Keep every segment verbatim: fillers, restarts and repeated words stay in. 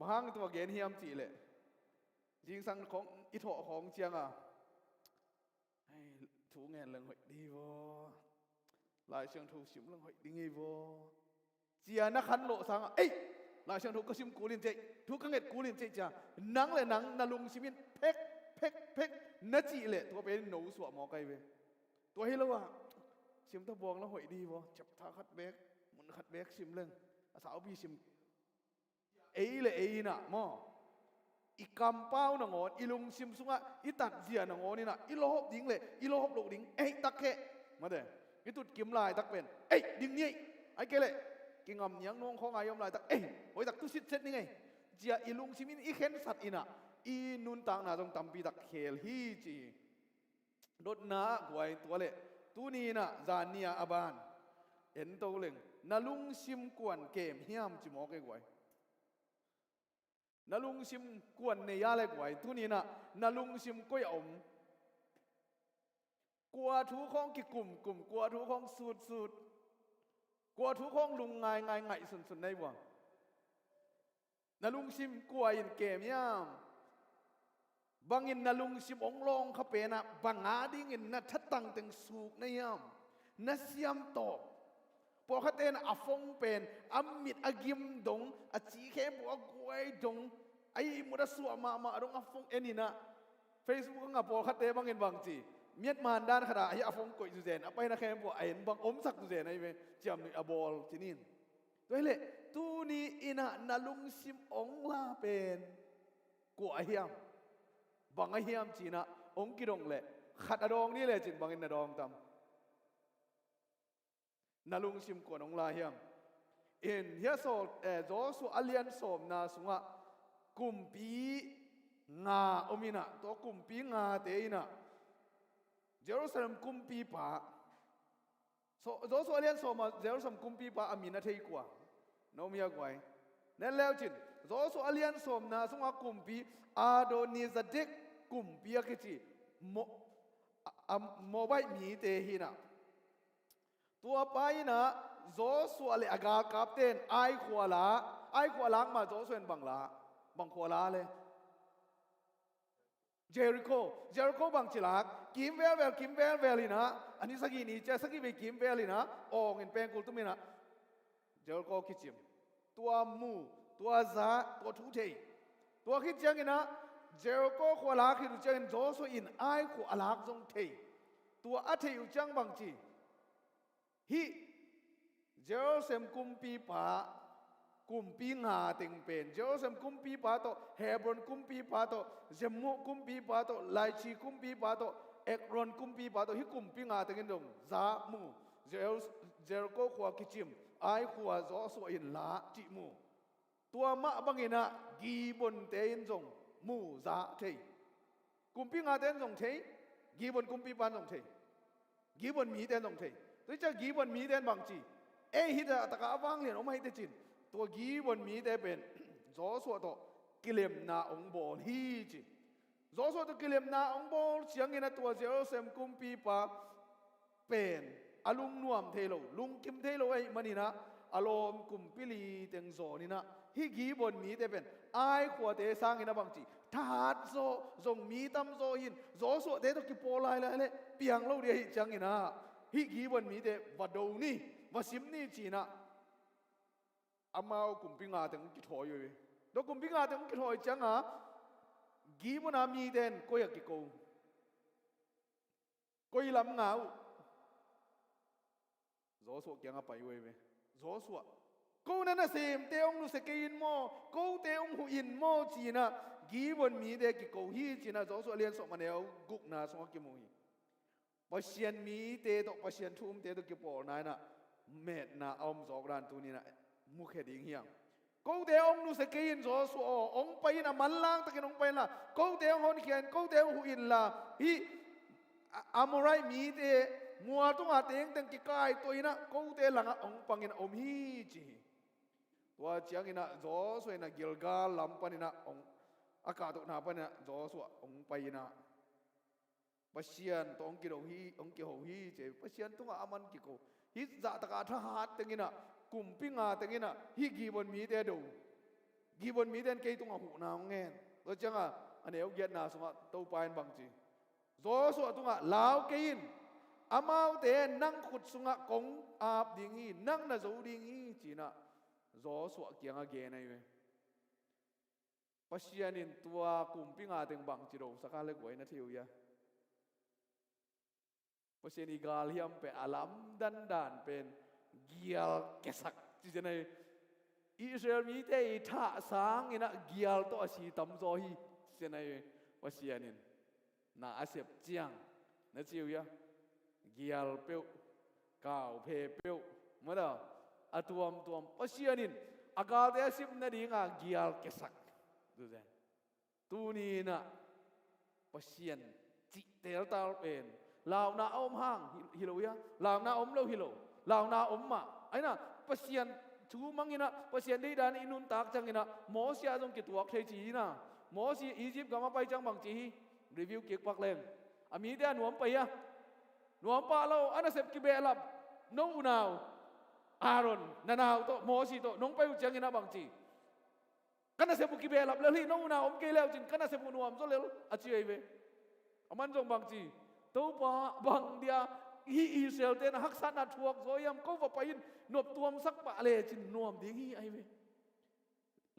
Bang hang tua gen hiam cih leh, zingsang khawng i thawh khawng cianga, "Hei, thu ngen leng hoih ding vaw, Lai Siangtho sim leng hoih ding ei vaw," cia na khan loh sangah, "Ei, Lai Siangtho ka sim kul in cei, thu ka nget kul in cei," cia nang le nang na lungsim in phek phek phek na cih leh tua pen no suah mawk ahi ve. Tua hi lo ah, "Sim ta buang la hoih ding vaw, chapter khat beek, mun khat beek sim leng, a saupi sim." Ei le ei inah maw, i kampau nangawn, i lungsim sungah i tatzia nangawn inah i lawp ding le i lawp loh ding ei tak kheh. Mate, i tutkim laitak pen ei ding ni ei, ai kei leh kingam niang nuang khawng ai om laitak ei hoih tak tu sitset ning ei, cia i lungsim in i khensat inah i nuntakna zong tampi tak khel hi ci hi. Dotna ah guai, tua leh tuni inah zan ni-a a ban en to leng, na lungsim kuan kem hiam ci mawk ei guai. Na lungsim kuan nei a le guai, tuni inah na lungsim koi a om? Kua thu khawng kikumkum, kua thu khawng sutsut, kua thu khawng lungngai ngai ngaihsunsun na hi uh a? Na lungsim kua in kem hiam? Bangin na lungsim hong lawng kha penah bang a dingin na thatang teng suk na hiam? Na siam tawh. Pawlkhatte in a phone pen a mit a gim dong, a ci khempeuh a guai dong, a ihmut a suah mahmah dong a phone en inah, Facebook a nga pawlkhatte bangin bang ci, miat mandan khatah hih a phone koih zuzen, a paina khempeuh a en bang omsak zuzen ahi ve, ciamnuih a bawl ci nin. Tua hileh tuni inah na lungsim hong la pen kua ahiam, bang ahiam ci inah hong kidong leh, khat a dawng ni lecin bangin na dawng tam? Na lungsim kuan hong la hiam? In hia sawl, eh, Joshua a lian sawmna sungah kumpi nga om inah, tua kumpi ngate inah Jerusalem kumpipa, so, Joshua a lian sawma Jerusalem kumpipa a min a thei kua na om hia guai? Nen leucin, Joshua a lian sawmna sungah kumpi Adonizedek kumpi a kici Mo-, a, a, Moabite mite hi inah, tua pa inah Joshua le a galkapte in Ai khua la, Ai khua lak ma Joshua in bang la, bang khua la le? Jericho. Jericho bang ci lak? Kim velvel, kim velvel inah, a ni sagih ni cia sagih vei kim vel inah awngin pengkul tum inah Jericho kicim. Tua mu, tua za, tua thu thei. Tua khit cianginah Jericho khua lak khit uh ciangin Joshua in Ai khua a lak zong thei. Tua a thei uh ciang bang ci? Hih Jerusalem kumpipa, kumpi nga teng pen, Jerusalem kumpipa tawh, Hebron kumpipa tawh, Jarmuth kumpipa tawh, Lachish kumpipa tawh, Ekron kumpipa tawh, hih kumpi nga tengin dong za mu, Jer-, Jericho khua kicim, Ai khua Joshua in la cih mu. Tua mah banginah Gibeonte in zong mu za thei. Kumpi ngate in zong thei, Gibeon kumpipa in zong thei. Gibeon mite in zong thei. Tua hi ciah Gibeon mite in bang ci? Ei, hih takah a vanglian om ahih teh cin, tua Gibeon mite pen Joshua tawh kilemna hong bawl hi ci. Joshua tawh kilemna hong bawl ciangin a tua Jerusalem kumpipa pen a lungnuam thei lo, lungkim thei lo ahih maninah a lawm kumpi li teng zawninah hih Gibeon mite pen Ai khuate sangin a bang ci? Thahat zaw, zong mi tam zaw hi in, Joshuate tawh kipawl lailai leh piang lo ding ahih cianginah hih Gibeon mite va do ni, va sim ni cinah amau kumpi nga teng hong kithawi uh hi. Tua kumpi nga teng hong kithawi cianga Gibeon a mite in koi a kiko? Koi lam nga uh? Joshua kiangah pai uh hi ve. Joshua, ko na nasemte hong nusia kei in maw, kote hong huh in maw cinah Gibeon mite kiko hi cinah Joshua lian sawm a neu gukna sungah kimu hi. Pasian mite tawh, Pasian thu umte tawh kipawlna inah metna a om zawk dan tuninah mukhia ding hiang. Kote hong nusia kei in Joshua aw, hong pai in a manlang takin hong pai inla, kote hong honkhia in, kote hong huh inla, hih A-, Amorite mite mual tunga tengteng kikaituah inah kote langah hong pangin a om hi ci hi. Tua cianginah Joshua inah Gilgal lam paninah hong, a kahtohna paninah Joshua hong pai inah Pasian tawh hong kido hi, hong kiho hi ci hi. Pasian tungah a man kiko. Hih zahtakah thahat tenginah, kumpi nga tenginah hih Gibeon mite do. Gibeon mite in kei tungah huhna hong ngen. Tua ciangah a neu giatna sungah Topa in bang ci? Joshua tungah lau kei in, amaute nang khut sungah kong ap ding hi, nang na zo ding hi, ci-in ah Joshua kiangah gen ahi ve. Pasian in tua kumpi nga teng bang ci dosak a le guai na thei uh hia? Pasian i galhiam pen a lamdang dan pen gial kiasak ci-in ahi. Israel mite i thah sangin ah gial tawh a si tamzaw hi ci-in ahi. Pasian in na a sep ciang na ci uh hia? Gial peuh, kauphe peuh, mada a tuamtuam Pasian in a galte a sep nadinga gial kiasak. Tuni in ah Pasian cih teltal pen launa a om hang hi, hi lo hia? Launa om lo hi lo. Launa om mah. Ahi na, Pasian thu mangin ah, Pasian deihdan i nuntak ciangin ah Mosi ah zong kituak thei ci hi na. Mosi Egypt gam a pai ciang bang ci hi? Review kik pak leng. A mite a nuam pah hia? Nuam pah lo. A nasep kibehlap. No unau Aaron, na nau tawh, Mosi tawh nong pai uh ciangin ah bang ci? Ka nasep uh kibehlap lel hi, no unau om kei le uh cin ka nasep uh nuam zaw lel a ci ahi ve. Aman zong bang ci? Topa, bang dia hih Israel-te na haksatna thuak zaw hiam? Ko va pai in, nop tuamsak pah lecin nuam ding hi ahi ve.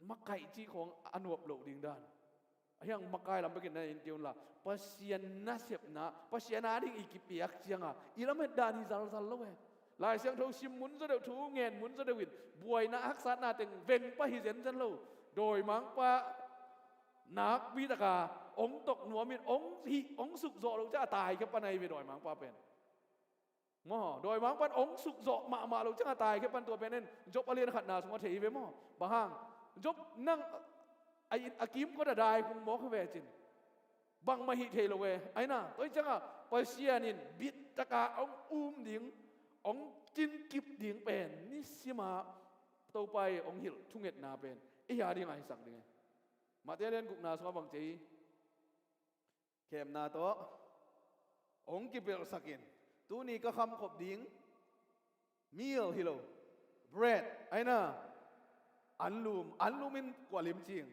Makaih cih khawng a nuam loh ding dan. Ahi hang makai lam bekin na en kei un la, Pasian nasepna, Pasian ading i kipiak cianga i lamet dan hi zalzal lo e. Lai Siangtho sim mun zaw deuh, thu ngen mun zaw deuh in buaina haksatna teng veng pah hi zenzen lo. Dawimangpa nakpi taka hong tok nuamin hong hih, hong sukzawh loh ciang a taikhia pan ahi ve dawimangpa pen. Maw, dawimangpa'n hong sukzawh mahmah loh ciang a taikhia pan tua pen en Job a lian khatna sungah thei hi ve maw? Bang hang? Job nang a, a kimkot a dai kung mawk hi ve cin. Bangmah hih thei lo e. Ahi na, tua hi ciangah Pasian in bittaka hong um ding, hong cinkip ding pen nisima Topa i hong hilh thungetna pen ei a dingah hisak ding e. Mate lian gukna sungah bang ci hi? Khemna tawh hong kipelhsak in. Tuni ka khamkhop ding meal hi lo, bread, ahi na, anlum, anlum in kua limcing?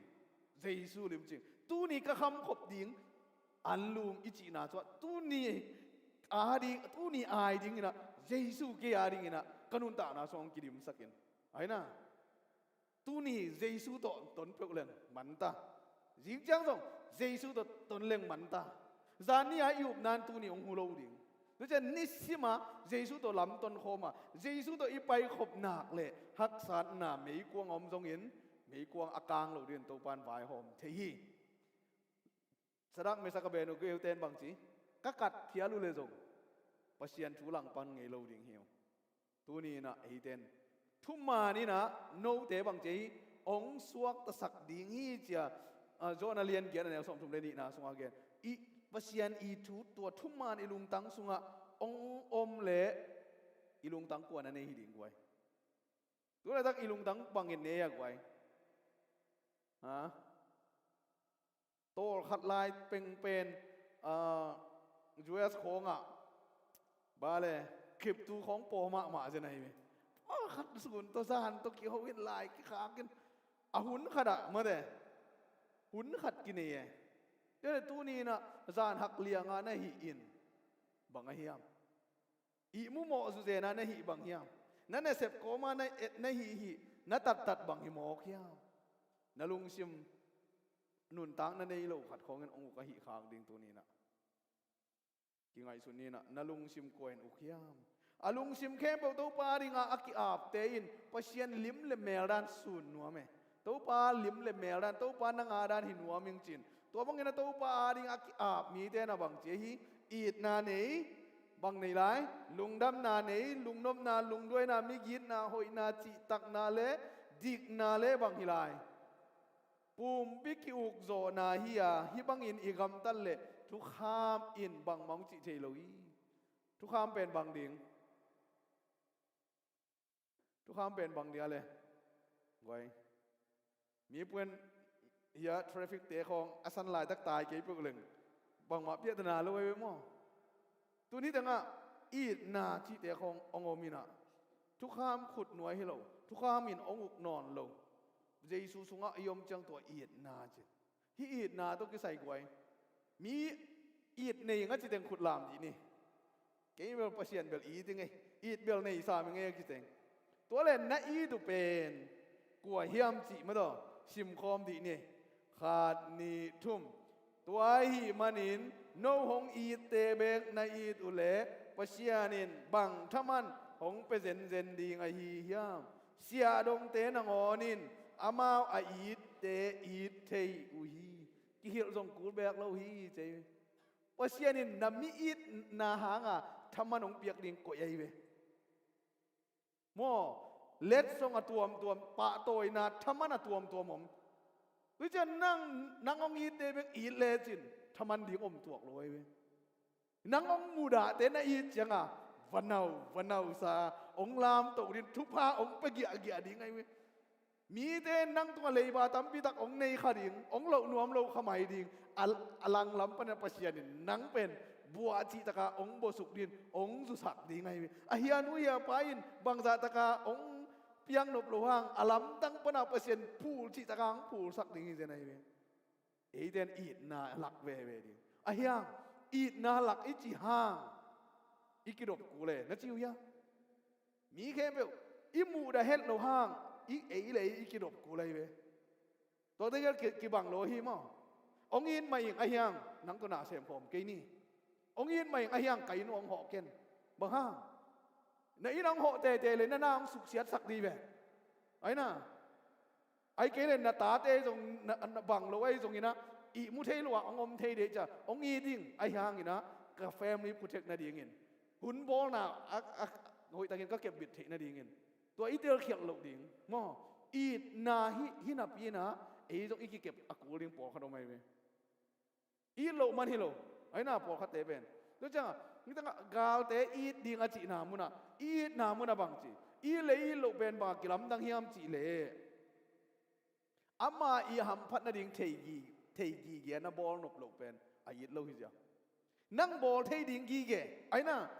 Jesu limcing. Tuni ka khamkhop ding anlum i cihna cuah tuni a ding, tuni ai dinginah Jesu kei a dinginah ka nuntakna sung hong kidimsak in. Ahi na, tuni Jesu tawh ton peuh leng manta. Zing ciang zong Jesu tawh ton leng manta. Zan ni-a i upna in tuni hong hu lo ding. Tua ciang nisima Jesu tawh lamton khawma Jesu tawh i paikhop nak le haksatna meikuang a om zongin meikuang a kang loh dingin Topa in vaihawm thei hi. Sadak, Mesak, Abednego-te in bang ci? Ka kat phial uh le zong Pasian thu langpan ngei lo ding hi uh. Tuni inah eite in thuman inah note bang ci hi? Hong suaktasak ding hi ci-a, ah, Jonah lian giat a neu sawmthum le nihna sungah gen. I Pasian i thu tua thuman i lungtang sungah hong om le i lungtang kua na nei hi ding guai? Tu laitak i lungtang bangin nei a guai? Ha? Tawlkhat lai pengpen, ah, U S khawngah bale kiptu khawng paw mahmah zen ahi ve. Tawlkhat sun tawh zan tawh kiho in lai kikhak in a hun khatah mate hun khat kinei e. Tua le tuni inah zan hak lianga na hih in bang a hiam? Ihmu mawh zuzena na hih bang hiam? Na nasep kawma na, na hih hih na tattat bang hi mawk hiam? Na lungsim nuntak na nei lo khat khawngin hong uk ahih khak ding tuni inah. Kingaihsun ni inah, na lungsim kua in uk hiam? A lungsim khempeuh Topa dinga a ki-apte in Pasian lim le mel dan sun nuam e. Topa lim le mel dan, Topa na ngah dan hi nuam ing cin. Tua bangin a Topa a ding a ki-ap mite na bang ci ahi? Itna nei, bang nei lai? Lungdamna nei, lungnopna, lungduaina, migitna, hoihna, cihtakna le dikna le bang hi lai? Pumpi ki-ukzawhna hi-a, hih bangin i gamtat le thukham in bangmah hong cih thei lo hi. Thukham pen bang ding? Thukham pen bang dia le? Guai. Mi puan hia traffic-te khawng a san laitak tai kei peuh leng bangmah piahtana lo ei ve maw? Tuni tengah itna cihte khawng hong om inah thukham khut nuai hi lo, thukham in hong uk nawn lo. Jesu sungah i om ciang tua itna ci. Hih itna tawh kisai guai. Mi it nei ing a ci teng khut lam dih ni. Kei bel Pasian bel it ing ei, it bel nei sam ing ei a ci teng. Tua le na it uh pen kua hiam cih mah tawh simkhawm dih ni. Khat, nih, thum. Tua ahih manin no hong itte bek na it uh leh Pasian in bang thaman hong pia zenzen ding ahi hiam? Siahdongte nangawn in amau a itte it thei uh hi. Kihilh zong kul beek lo hi, ci hi. Pasian in na mi itna hanga thaman hong piak ding koih ahi ve. Maw, letsong a tuamtuam, pahtawina thaman a tuamtuam om. Tua ciang nang, nang hong itte bek it lecin thaman ding om tuak lo ahi ve. Nang hong mudahte na it cianga vanau vanau sa, hong lamtoh ding, thupha hong pia giahgiah ding ahi ve. Mite in nang tungah leiba tampi tak hong nei kha ding, hong loh nuam lo kha mai ding. A, a langlam pana Pasian in nang pen buah cihtaka hong buasuk ding, hong zusak ding ahi ve. A hia nu hia pa in bangzahtaka hong piaknop loh hang a lamdang pana Pasian phul cihtaka hong phulsak ding hi zen ahi ve. Eite in itna lak veve ding. A hia itna lak i ci hang i kidop kul e, na ci uh hia? Mi khempeuh i muhdah het loh hang i ei le ei i kidop kul ahi ve. Tuate gel ki, kibang lo hi maw. Hong it mah ing a hia nang tawh na sem khawm kei ni. Hong it mah ing a hia ka inn uh hong hawh ken. Bang hang? Na inn hong hawh teitei le na na hong suksiatsak dih ve. Aina. Ahih kei le na tate zong na, na bang lo ahi zongin ah ihmu thei lo ah hong om thei dih cia, hong it ding ahi hangin ah ka family protect nadingin, hun bawlna a, a, hoihtakin ka kepbit theih nadingin. Tua i telkhialh loh ding maw. Itna hih, hih napi in ah ei zong i kikep a kul ding pawlkhat om ahi ve. It loh man hi lo. Aina pawlkhatte pen. Tua ciangah, nitangah galte it ding a cihna munah, itna munah bangci, it le it loh pen bangah kilamdang hiam cih leh, ama i hamphat nading thei gi, thei gige na bawlnop loh pen a it lo hi zia. Nang bawl thei ding gige, aina,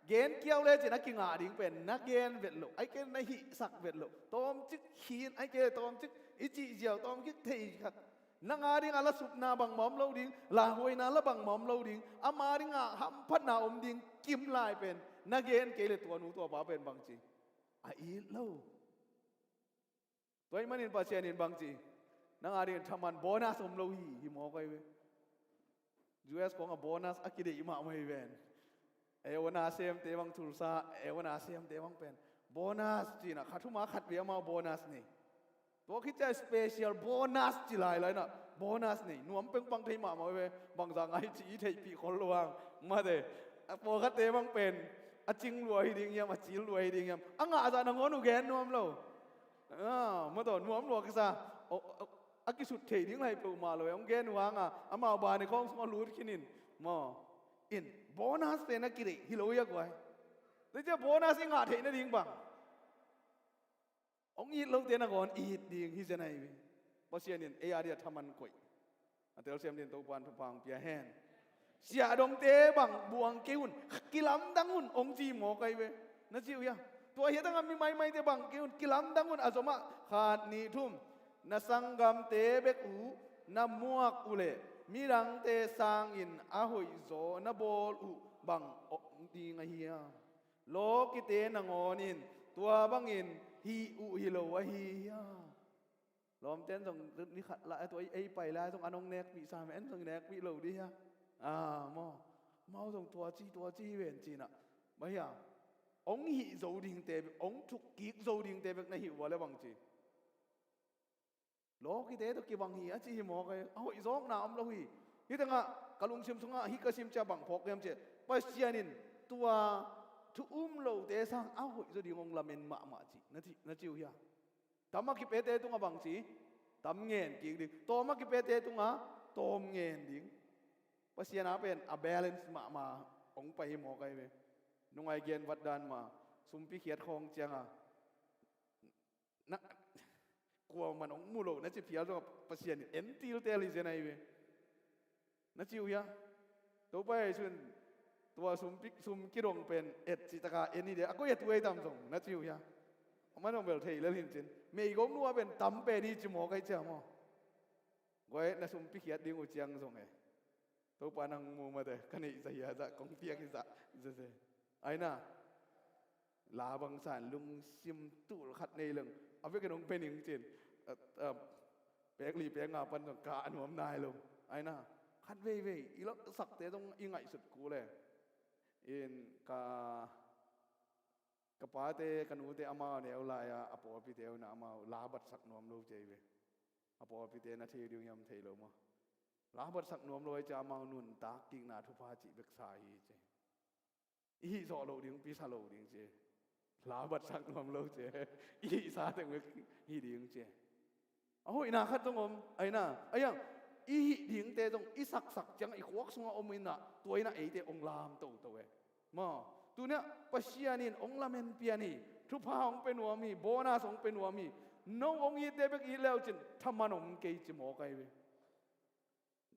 gen kiau lecin a kingah ding pen na gen vet loh, ahih kei na hihsak vet loh, tawmcik khin, ahih kei tawmcik i cih ziau, tawmcik thei khat. Nang a dingah la supna bangmah om lo ding, lauhuaina la bangmah om lo ding, ama dingah hamphatna om ding kim lai pen na gen kei le tua nu tua pa pen bangci, a it lo. Tua ahih manin Pasian in bangci, nang a dingin thaman bonus om lo hi, hi mawk ahi ve. U S kong a bonus a kideih mahmah hi ven. Ewana semte bang thulsa, ewana semte bang pen bonus cihna khat huma khat ve amau bonus nei. Tua khit cia special bonus ci lailai na bonus nei. Nuam pengpang thei mahmah ve. Bangzah ngai ci i theihpih khol lo hang. Mate, a pawlkhatte bang pen a cing lua hi ding hiam, a cil lua hi ding hiam, a ngahzah nangawn uh gen nuam lo. Ah, mataw, nuam lua kisa. O, o, a kisut thei ding lai peuhmah lo e. Hong gen uh hanga amau bani khawng sungah lut khinin maw. In bonus pen a kideih hi lo hi a guai. Tua cia bonus i ngah theih nading bang, hong it lote nangawn it ding hi zen ahi ve. Pasian in ei a dia thaman koih a telsiam din Topan thupha hong pia hen. Siahdongte bang buang kei un, kilamdang un hong ci mawk ahi ve. Na ci uh hia? Tua hi a tangah mi maimaite bang kei un, kilamdang un, a zomah khat nih thum. Na sanggamte bek uh na muak uhleh midangte sangin a hoihzaw na bawl uh bang om ding ahi hiam? Lawkite nangawn in tua bangin hih uh hi lo ahi hiam? Lawmten zong ni khat lai a tua ei pai lai zong an hong nekpih sam en zong nekpih lo dih hia? Ah, maw? Amau zong tua ci tua ci hi ven cinah, bang hia? Hong hih zo dingte bek, hong thukkik zo dingte bek na hih uh a le bang ci. Lawkite tawh kibang hi a ci hi mawk ahi, a hoihzawkna om lo hi. Hih tengah ka lungsim sungah hih ka sim cia bang phawk hiam ciah, Pasian in tua thu um lote sang a hoihzaw ding hong lamen mahmah ci na ci, na ci uh hia? Tam a kipete tungah bang ci? Tam ngen kik ding. Tawm a kipete tungah tawm ngen ding. Pasian a pen a balance mahmah hong pai hi mawk ahi ve. Nungai gen vat dan mah, sumpi khiat khawng cianga na, kuaman hong mu lo na ci phial zongah Pasian in en tiltel hi zen ahi ve. Na ci uh hia? Topa Jesu in tua sum, sum kidong pen et cihtaka en hi de, a koi a tu ei tam zong na ci uh hia? Amah nong bel thei lel hin cin. Meigong nu a pen tam pen hi ci mawk ai cia maw. Guai na sumpi khiat ding uh ciang zong e. Topa nang mu mate, ka neih zahia zah, kong piak hi zah, zah, zah. Aina, la bangsan lungsim tul khat nei leng. A vekin hong pe ning cin. A, a, pek li pek nga pan zong ka a nuam nai lo. Aina, khat veivei, i laksakte zong i ngaihsut kul e. In ka, ka pate, ka nute amau a neu lai-a, a pawlpite uh na amau la batsak nuam lo cia hi ve. A pawlpite na thei ding hiam thei lo maw. La batsak nuam lo ai cia amau nuntak kikna thupha cih bek sa hi ci. I hih zawh loh ding, pi sa lo ding ci. La batsak nuam lo ci. I hih sa teng bek hi ding ci. A hoihna khat zong om, aina, aiang, i hih dingte zong, i saksak ciang, i khuak sungah om inah, tua inah eite ong lam toto e. Maw, tuniah Pasian in ong lamen pian hi, thupha ong pe nuam hi, bonus ong pe nuam hi, no ong itte bek it leu cin, thaman om kei ci mawk ai ve.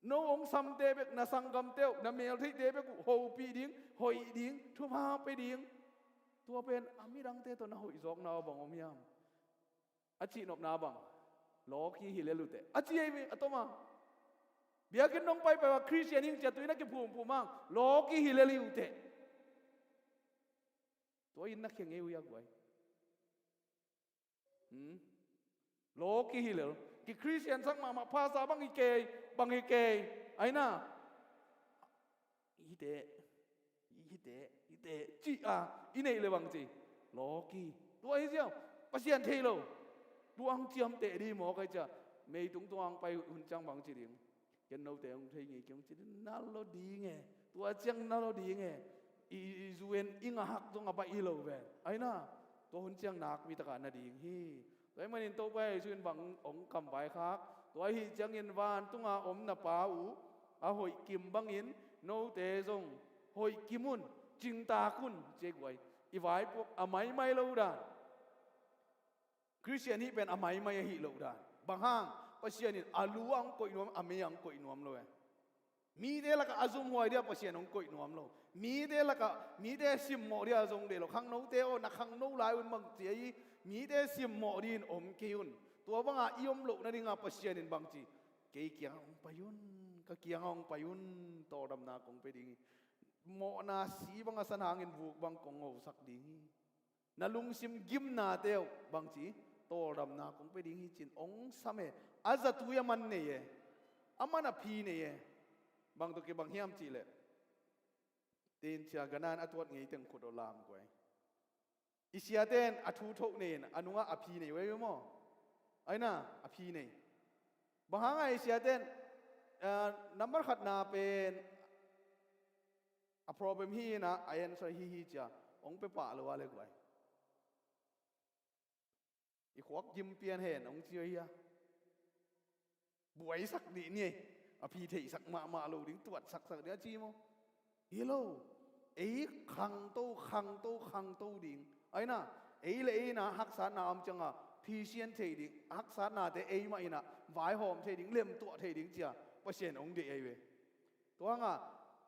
No ong samte bek, na sanggamte uh, na meltheihte bek uh, hopih ding, hoih ding, thupha pe ding. Tua pen, a midangte tawh na hoih zawkna uh bang om hiam? A cihnopna bang, lawki hi lel uh teh. A ci ei mi, a toma. Biakinn nong paipai uh a Christian hing cia tuin a kiphumphum ang, lawki hi lel uh teh. Tua in na khia ngei uh ia guai. Hmm? Lawki hi lel. Ki Christian sak mahmah phasa bang hi kei, bang hi kei. Aina. Hi teh, hi teh, hi teh, ci a, i neih le bang ci. Lawki. Tua hi ziau. Pasian thei lo. Tua ang ciam teh di mawk ai cia. Meitung tua ang pai hun ciang bang ci ding. Ken note hong thei ngei kei hong ci ding. Na lo ding e. Tua ciang na lo ding e. I, i, i zuen i ngahak zong a pai i lo ven. Aina. Tua hun ciang nak mi taka na ding hi. Tua ahih manin Topa Jesuh in bang ong kamvaikhak, tua ahih ciangin vantunga om na Pa uh a hoih kim bangin note zong hoih kim un, cingtak un, ci ei guai. I vaipuak a maimai lo dan. Christian hih pen a maimai ahih loh dan. Bang hang, Pasian in a lu a hong koih nuam, a mei a hong koih nuam lo e. Mite lakah a zumhuai dia Pasian hong koih nuam lo. Mite lakah, mite simmawh dia zong deih lo. Khangnote aw, na khangno lai un bang ci ahi. Mite simmawh dingin om kei un. Tua banga i om loh nadinga Pasian in bang ci. Kei kiangah hong pai un, ka kiangah hong pai un, tawldamna kong pe ding hi. Mawhna si bang a san hangin vuk bang kong ngosak ding hi. Na lungsim gimnate uh bangci tawldamna kong pe ding hi cin ong sam e. A zatui a man nei e. A man a phi nei e. Bang tawh kibang hiam cihleh, tin cia ganan a tuat ngei teng khut aw lam kuai. I siaten a thu thoh nei in a nungah a phi nei uh ei maw? Aina a phi nei. Bang hanga i siaten, ah, nambar khatna pen a problem hi inah a answer hi hi cia ong pe pah lo a le guai. I khuak gim pian hen ong ci uh hia? Buaisak dih ni ei. A phi theihsak mahmah lo ding, tuatsaksak ding a ci maw? Hi lo. Ei khangto, khangto, khangto ding. Aina, ei le ei inah haksatna om cianga phisian thei ding, haksatnate ei mah inah vaihawm thei ding, lemtuah thei ding cia Pasian ong deih ei ve. Tua hanga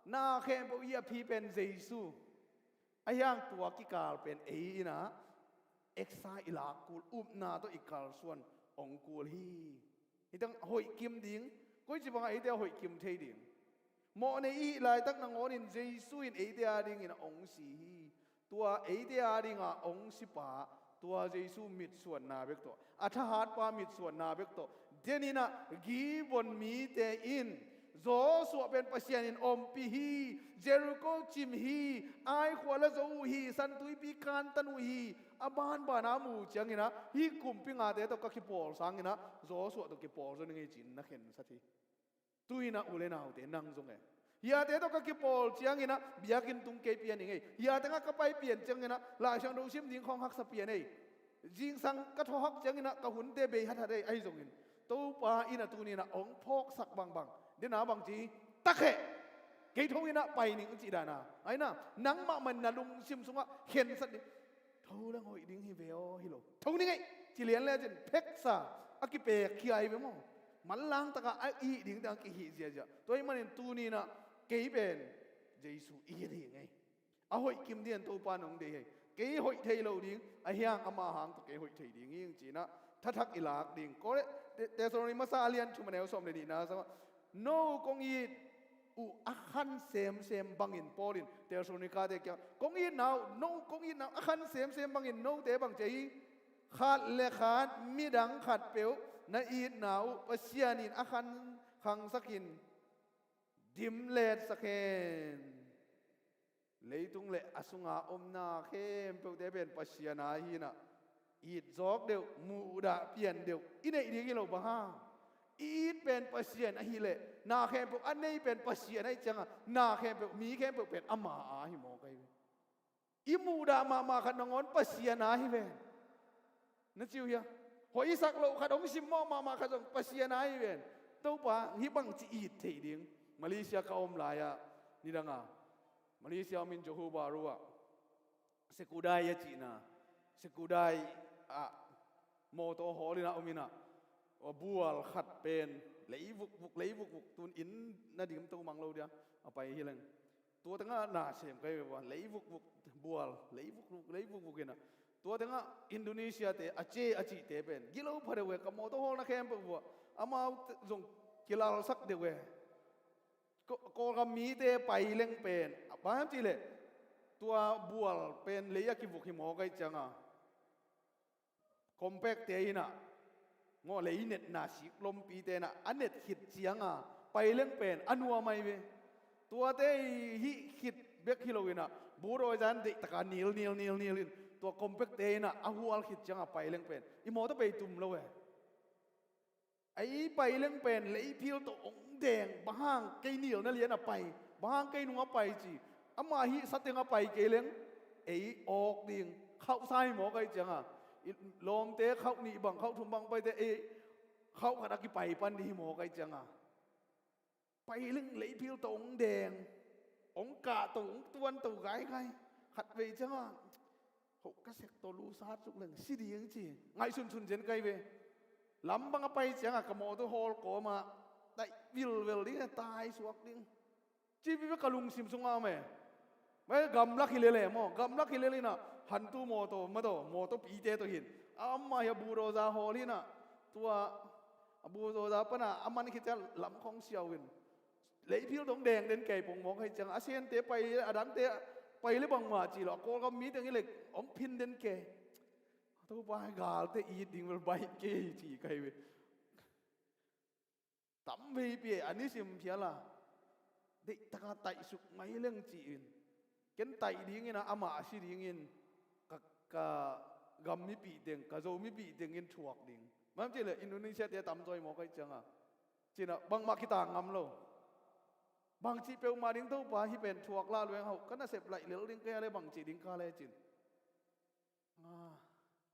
na khempeuh i a phi pen Jesu. A hiang tua kikal pen ei inah eksa i lak kul, upna tawh i kalsuan ong kul hi. Hitang hoih kim ding, koici bangah eite a hoih kim thei ding? Mawhnei i hih laitak nangawnin Jesu in eite a dingin a ong si hi. Tua eite a dinga ong sipa, tua Jesu mitsuanna bek tawh, a thahatpa mitsuanna bek tawh, deninah Gibeon mite in Joshua pen Pasian in ompih hi, Jericho cim hi, Ai khua la zo uh hi, San Tuipi kantan uh hi, a banbana mu cianginah hih kumpi ngate tawh ka kipawl sanginah Joshua tawh kipawl zo ning ei cin na khensat hi. Tuinah u le naute nang zong e. Hiate tawh ka kipawl cianginah biakinn tung kei pian ing ei. Hiatengah ka pai pian cianginah Laisiangtho sim ding khawng haksa pian ei. Zingsang ka thawhak cianginah ka hunte bei hathat ei ahi zongin Topa inah tuninah ong phawksak bangbang. Dena bangci takheh. Kei tho inah pai ning cih dana. Aina nangmah man na lungsim sungah khensat ding. Tho leng hoih ding hi ve aw hi lo. Tho ning ei. Ci lian lecin pheksa a kipek khia hi ve maw? Manlang takah a ih ding tengah kihih ziazia. Tua ih manin tuninah kei pen Jesu ih ding ei. A hoih kim dian Topa nong dei hei. Kei hoih thei lo ding, ahi hang ama hang tawh kei hoih thei ding hi ing ci-in ah, thathak i lak ding. Kawleh Te-, Thessaloni masa a lian thum a neu sawm le nihna sungah, no kong it uh a khan semsem bangin Paul in Thessalonika-te kiang kong itna uh, no kong itna uh a khan semsem bangin note bang ci hi, khat le khat midang khatpeuh na itna uh Pasian in a khan khangsakin dimletsak hen. Leitung le a sunga omna khempeuhte pen Pasian a hi-in ah, it zawk deuh, muhdah pian deuh i neih ding hi lo, bang hang? I it pen Pasian ahih leh, na khempeuh a nei pen Pasian ahih ciangah, na khempeuh, mi khempeuh pen ama a hi mawk ahi ve. I muhdah mahmah khat nangawn Pasian a hi ven. Na ci uh hia? Hoihsak loh khat hong simmawh mahmah khat zong Pasian a hi ven. Topa, hih bangci it theih ding. Malaysia ka om lai-ah, nidang a Malaysia om in Johor Bahru ah Sekudai a cihna, Sekudai ah mawtaw hawl in ah om in ah, bual khat pen lei vukvuk, lei vukvuk, tun inn na dim to mang lo dia, a pai hi leng. Tua tengah na sem ka hi ve, bual lei vukvuk, bual lei vukvuk, lei vukvuk in ah. Tua tengah Indonesia-te, Aceh a cihte pen gilo pha deuh ve, ka mawtaw hawlna khempeuh uh ah amau zong kilalsak deuh ve. Kaw-, Kawlgam mite pai leng pen, bang hiam cih leh, tua bual pen lei a kivuk hi mawk ahih ciangah, compact-te in ah, maw, lei netna sik lompite in ah a net khit ciangah pai leng pen a nuam ahi ve. Tuate hih khit bek hi lo in ah, bulldozer in deihtak a nil, nil, nil, nil in, tua compact-te in ah a hual khit ciangah pai leng pen i mawtaw pei tum lo e. Ei pai leng pen leiphil tawh hong deng, bang hang kei nilna lian a pai, bang hang kei nung a pai ci. Ama hih sa teng a pai kei leng, ei awk ding, khauhsa hi mawk ahih ciangah. I lawmte khauh nih bang, khauh thum bang paite, ei khauh khat a kipai pan ding hi mawk ahih ciangah. Pai leng leiphil tawh hong deng, hong kahto, hong tuanto gaigai. Khatvei ciangah, ho ka sek tawh lusat suk leng si ding ci, ngaihsunsun zen ka hi ve. Lam bang a pai ciangah ka mawtaw hawl kawmah taih vilvel ding, taisuak ding, ci vive ka lungsim sungah om e. Mai gamlak hi lel e maw, gamlak hi lel in ah, hantu mawtaw, mawtaw, mawtawpite tawh hi in, amah hi a bulldozer hawl hi in ah, tua a bulldozer pan a a man khit ciang lam khawng siau in, leiphil tawh hong deng den kei pong mawk ahih ciangah, a Sente pai, a dangte pai leh bangmah cih lo, a Kawlgam mite hong hi leh hong phin den kei. Topa, galte it ding bel baih kei ci ka hi ve. Tam veipi a nisim phial a, deihtak a taihsuk mai leng ci-in, ken taih ding in ah, amah a si ding in, ka, ka gam mipih teng, ka Zo mipih teng in thuak ding. Bang hiam cih leh Indonesia-te a tamzaw hi mawk ahih ciangah, ci-in ah bangmah kitang ngam lo. Bangci peuhmah ding Topa, hih pen thuak lai leng hauh, ka nasep laih lel ding ka hi a leh, bangci ding ka leh ci-in. Ah,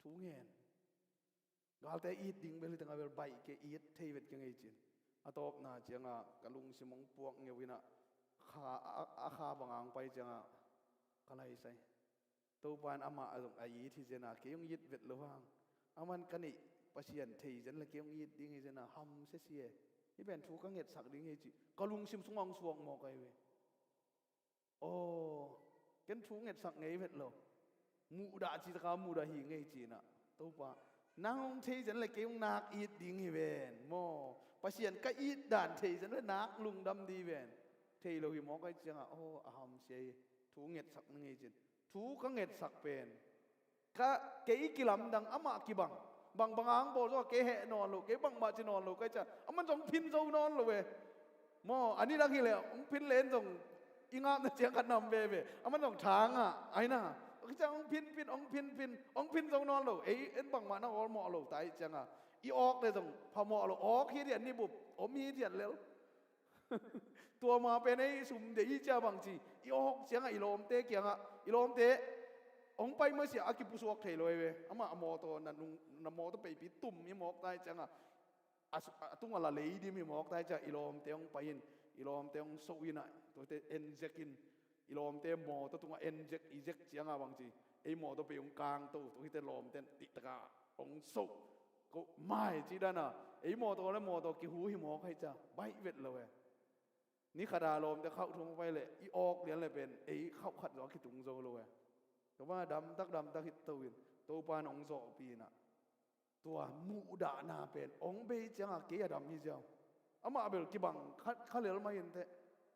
thu ngen. Galte it ding bel hih tengah bel baih kei, it thei vet kei ing ei ci-in. A tawpna ciangah ka lungsim hong puak ngeu in ah, kha, a, a kha bang hong pai ciangah ka laisai. Topa in amah a zong a it hi zen a, kei hong it vet loh hang, aman ka neih Pasian thei zen leh kei hong it ding hi zen a, hamsia si e. Hih pen thu ka ngetsak ding hi ci, ka lungsim sungah hong suak mawk ahi ve. Aw, ken thu ngetsak ngei vet lo. Muhdah cih taka muhdah hi ngei ci-in ah, Topa, nang hong thei zen leh kei hong nak it ding hi ven maw. Pasian ka it dan thei zen leh nak lungdam ding hi ven. Thei lo hi mawk ahih ciangah, aw, a hamsia hi. Thu ngetsak na ngei ci-in. Thu ka ngetsak pen, ka, kei kilamdang, amah kibang. Bangbang a hong bawl zong kei heh nawn lo, kei bangmah ci nawn lo ka hih ciang, aman zong hong phin zo nawn lo e. Maw, a nidang hi leh hong phin leng zong i ngapna ciang khat nam veve. Aman zong thang ah, ahi na. Ka hih ciang hong phin, phin, hong phin, phin, hong phin zo nawn lo. Ei, en bangmah na awlmawh lo ta ahih ciangah, i awk leh zong phamawh lo. Awk hi dian ni bup, om hi dian lel. Tua ma pen ei sum deih hi cia bangci, i awk ciangah i lawmte kiangah, i lawmte hong pai masiah a kipusuak thei lo hi ve. Amah a mawtaw, na nung, na mawtaw peipi tum hi mawk ta ahih ciangah, a su-, a tungah la lei dim hi mawk ta ahih ciangah, i lawmte hong pai in, i lawmte hong so in ah, tuate en zek in, i lawmte mawtaw tungah en zek, i zek ciangah bangci, ei mawtaw pei hong kangto, tua hite lawmte in dihtakah hong so. Ko mai ci dan a, ei mawtaw leh mawtaw kihu hi mawk ahih ciang, baih vet lo e. Ni khat a lawmte khauh thum a pai leh, i awk lian leh pen ei khauh khat zong a kitung zo lo e. Tua bang a damtak damtak hi to in, Topa in hong zawhpih in ah, tua muhdahna pen hong bei ciangah kei a dam hi ziau. Amah bel kibang kha, kha lel mah inteh.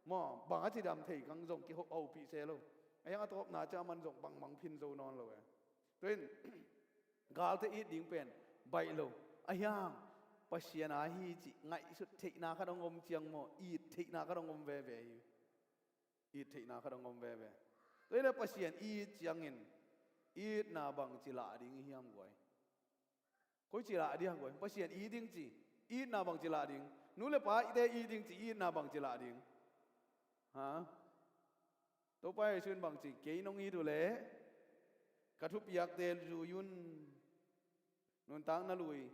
Maw, bang a ci dam thei kang zong kihopih se lo. A hiang a tawpna ciang a man zong bangbang phin zo nawn lo e. Tua in galte it ding pen baih lo. A hiang Pasian a hi cih ngaihsut theihna khat hong om ciang maw, it theihna khat hong om veve hi. It theihna khat hong om veve. Tua hi leh Pasian it ciangin itna bangci lah ding i hiam guai? Koici lah ding guai? Pasian it ding ci, itna bangci lah ding? Nu le pa ite it ding ci, itna bangci lah ding? Ha? Topa Jesu in bangci, kei nong it uh leh ka thupiakte zui un. Nuntakna lui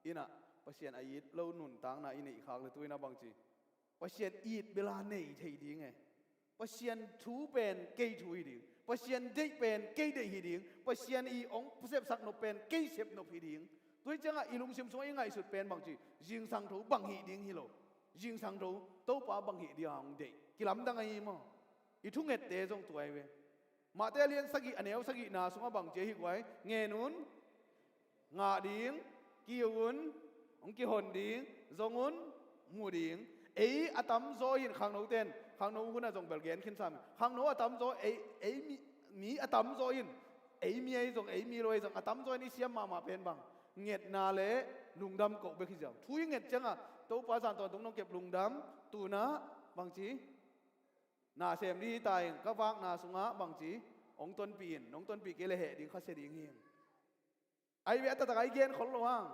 in ah Pasian a it lo nuntakna i neih khak leh tu in ah bangci, Pasian it bel a nei thei ding e. Pasian thu pen kei thu hi ding. Pasian deih pen kei deih hi ding. Pasian i hong sepsak nop pen kei sep nop hi ding. Tua hi ciangah i lungsim sungah i ngaihsut pen bangci, zingsang tho bang hih ding hi lo. Zingsang tho Topa bang hih ding a hong deih. Kilamdang ahi maw? I thungette zong tua hi ve. Matthai a lian sagih, a neu sagihna sungah bangci ahi guai? Ngen un, ngah ding, kiu un, hong kihon ding, zong un, mu ding. Ei a tamzaw in, khangnote in, khangno hunah zong bel gen khin sam. Khangno a tamzaw, ei, ei mi, mi a tamzaw in, ei mi ahi zong, ei mi lo ahi zong, a tamzaw in i siam mahmah pen bang? Ngetna le lungdam koh bek hi ziau. Thu i nget ciangah Topa zan tawntung nong kep lungdam, tu in ah bangci, na sem ding hi ta ing, ka vakna sungah bangci, hong tonpih in, nong tonpih kei leh heh ding, khasia ding hi ing. Ahi ve, a taktak a i gen khol lo hang.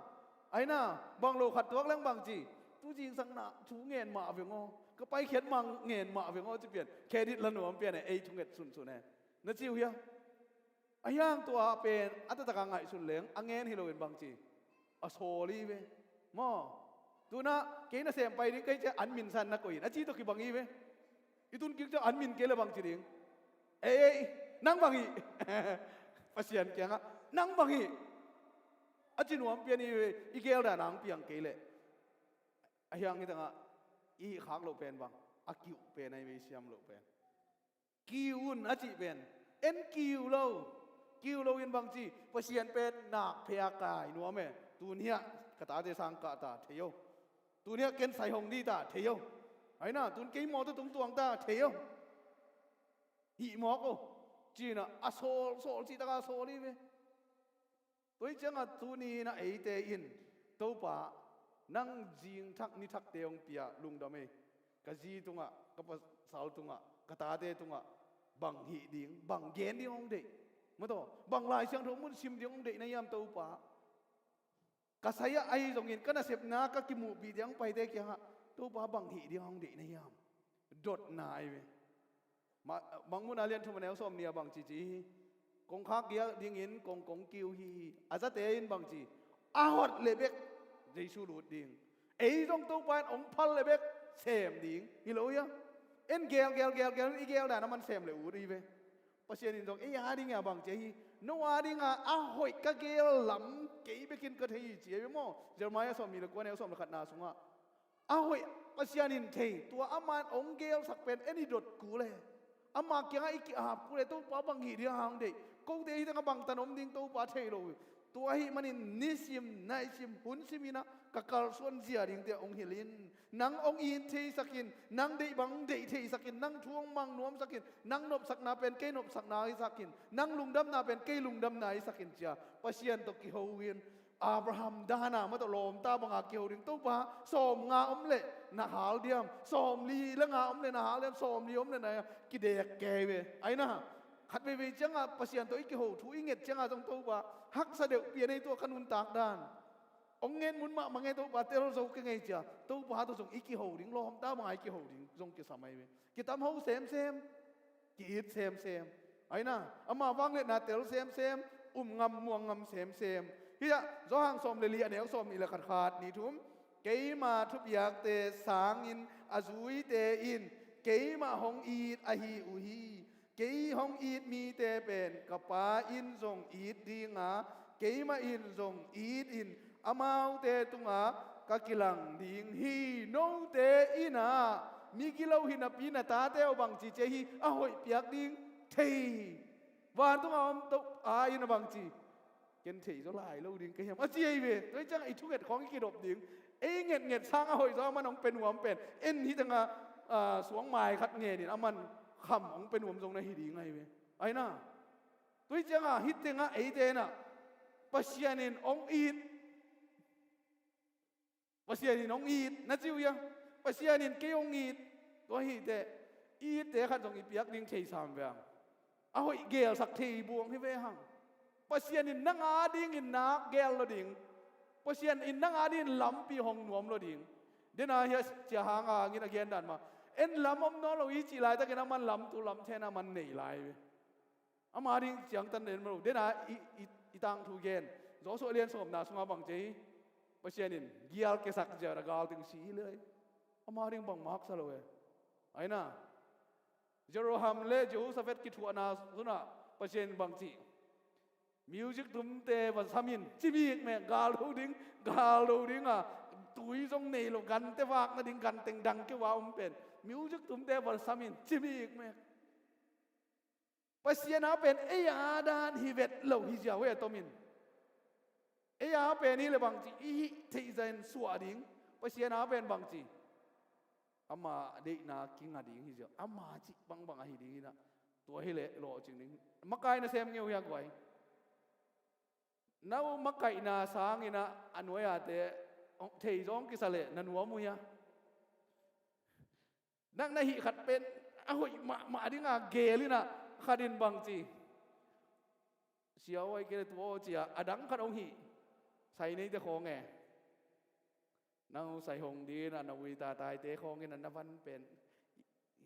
Ahi na, bang lo khat tuak leng bangci, tu zingsang na thu ngen mah veng aw, ka paikhiat mah ngen mah veng aw ci pian, credit la nuam pian e, ei thunget sunsun e. Na ci uh hia? A hiang tua pen a taktak a ngaihsun leng a ngen hi loin bangci, a sawl hi ve. Maw? Tu in ah kei na sem pai ding ka hih ciang an minsan na koih in, a ci tawh kibang hi ve. I tun kik ciang an min kei leh bangci ding? Ei, ei, nang bang hih. Pasian kiangah nang bang hih, a ci nuam pian hi ve. I gel dan a hong piang kei leh. A hiang hi tangah i hih khak loh pen bang? A kiuh pen ahi ve, i siam loh pen. Kiu un a cih pen, en kiu lo. Kiu lo in bangci, Pasian pen nakphe a kai nuam e. Tun hiah ka tate sang kah ta, thei o. Tun hiah ken sai hong dih ta, thei o. Ahi na, tun kei mawtaw tung tuang ta, thei o. Hih mawk o. Ci in ah a sawl, sawl cih tak a sawl hi ve. Tua hi ciangah tuni in ah eite in, Topa, nang zing thak ni thakte hong pia, lungdam ei. Ka zi tungah, ka pasal tungah, ka tate tungah bang hih ding, bang gen ding hong deih? Mawtaw, bang Lai Siangtho mun sim ding hong deih na hiam Topa? Ka sai-ah ahi zongin ka nasepna ka kimuhpih ding hong paite kiangah Topa bang hih ding hong deih na hiam? Dotna ahi ve. Ma-, Mangmuhna lian thum a neu sawmnih ah bangci ci hi. Kongkhak giak dingin kong, kong kiu hi hi. A zate in bangci, a hot leh bek Jesu lut ding. Ei zong Topa in hong phal leh bek sem ding. Hi lo hia? En gel, gel, gel, gel, i gel dan a man sem leh ut hi ve. Pasian in zong ei a ding a bangci hi. No a ding a, a hoih ka gel lam kei bekin ka thei hi ci hi ve maw? Jeremiah sawmnih le kua neu sawm le khatna sungah. A hoih Pasian in thei, tua aman hong gelsak pen en i dot kul e. Ama kiangah i ki-ap kul e, Topa bang hih ding hang deih. Kote hi tengah bangtan om ding Topa thei lo. Tua ahih manin nisim, naisim, hun sim in ah ka kalsuan zia dingte hong hilh in. Nang hong it theisak in, nang deih bang deih theisak in, nang thu hong mang nuamsak in, nang nopsakna pen kei nopsakna hisak in, nang lungdamna pen kei lungdamna hisak in ci-a Pasian tawh kiho in. Abraham dan a mah tawh lawmta banga kiho ding, Topa, sawmnga om leh na hal diam, sawmli le nga om leh na hal diam, sawmli om leh na kidek kei ve. Ahi na, khat veivei ciangah Pasian tawh i kiho thu i nget ciangah zong Topa, haksa deuh pian ei, tua ka nuntak dan. Hong ngen mun mahmah ngei, Topa, tel zo keng ei ci-a Topa tawh zong i kiho ding, lawmta banga i kiho ding zong kisam ahi ve. Kitam ho semsem. Ki-it semsem. Ahi na, ama vangliatna tel semsem, um ngam muang ngam semsem. Hih ah Johan sawm le li a neu sawmnih le khat, khat, nih, thum. Keima thupiakte sangin a zuite in keimah hong it ahi uh hi. Kei hong it mite pen ka Pa in zong it dinga, keimah in zong it in amaute tungah ka kilang ding hi. Note in ah migilo hi napi na tate uh bangci ci hi, a hoih piak ding thei hi. Vantung a om to a in a bangci, ken thei zaw lai lo ding ka hiam, a ci ei ve. Tua hi ciangah i thunget khawng i kidop ding. Ei ngetnget sangah hoih zaw aman hong pia nuam pen, en hi tengah, ah, suangmai khat ngenin aman kham hong pia nuam zong na hi ding ahi ve. Aina, tua hi ciangah hih tengah eite inah Pasian in hong it, Pasian in hong it na ci uh hia? Pasian in kei hong it. Tua hi teh, i itte khat zong i piak ding thei sam ve ang. A hoih gelsak thei buang hi ve hang. Pasian in nang a dingin nak gel lo ding. Pasian in nang a dingin lampi hong nuam lo ding. Dena hia, cia hang a ngin a gen dan mah, en lam om nawn lo i cih laitakin aman lam tu lam thena man nei lai ve. Ama ding ciangtan den mah lo. Dena i, i, i tangthu gen. Joshua lian sawmna sungah bang ci hi? Pasian in gial kiasak zia a galting si hi le. Ama ding bangmah haksa lo e. Aina, Jeroham le Jehoshaphat kithuahna sunah Pasian in bang ci? Music tumte va sam in, ci mikmek, gal lo ding, gal lo ding a, tui zong nei lo, gante vak nading, ganteng dang keu a om pen. Music tumte va sam in, ci mikmek. Pasian a pen ei a dan hi vet lo hi ziau e, a tomin. Ei a pen hi le bangci i hih theih zahin suah ding. Pasian a pen bangci, ama deihna kinga ding hi ziau. Ama cih bangbang ahi ding inah. Tua hi leh lawhcing ding. Makai na sem ngeu hia guai? Na uh makaihna sanginah a nuai-ate thei zong kisa leh na nuam uh hia? Nang na hih khat pen a hoih mahmah dinga geel inah khat in bang ci, sia aw, ahih kei leh tua aw, ci-a a dang khat hong hih, saineite khawng e. Nang uh sai hong dinah na ui tataite khawng inah na van pen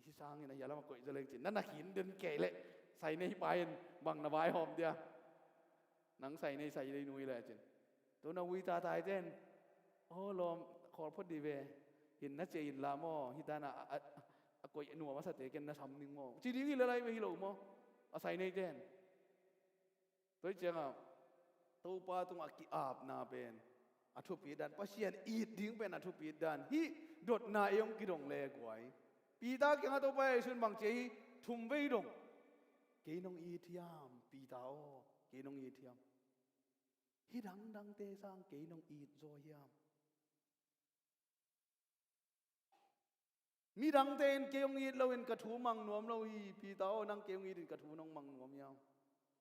hih sangin a hia lam a koih zaw leng cin, na na khin den kei leh saineite pa in bang na vaihawm dia? Nang sainei, sainei nui le cin. Tua na ui tataite in, aw lawm, khawl phot dih ve, hin na ciah in la maw, hih dan a, a, a koih nuam a sate ken na sam ning maw, ci ding hi le lai ve, hi lo maw? A saineite in. Tua hi ciangah Topa tungah ki-apna pen a thupit dan, Pasian it ding pen a thupit dan, hih dotna ei hong kidong le guai. Peter kiangah Topa Jesu in bang ci hi? Thum vei dong. Kei nong it hiam, Peter aw? Kei nong it hiam? Hih dangdangte sang kei nong it zaw hiam? Midangte in kei hong it loin ka thu mang nuam lo hi, Peter aw, nang kei hong itin ka thu nong mang nuam hiam?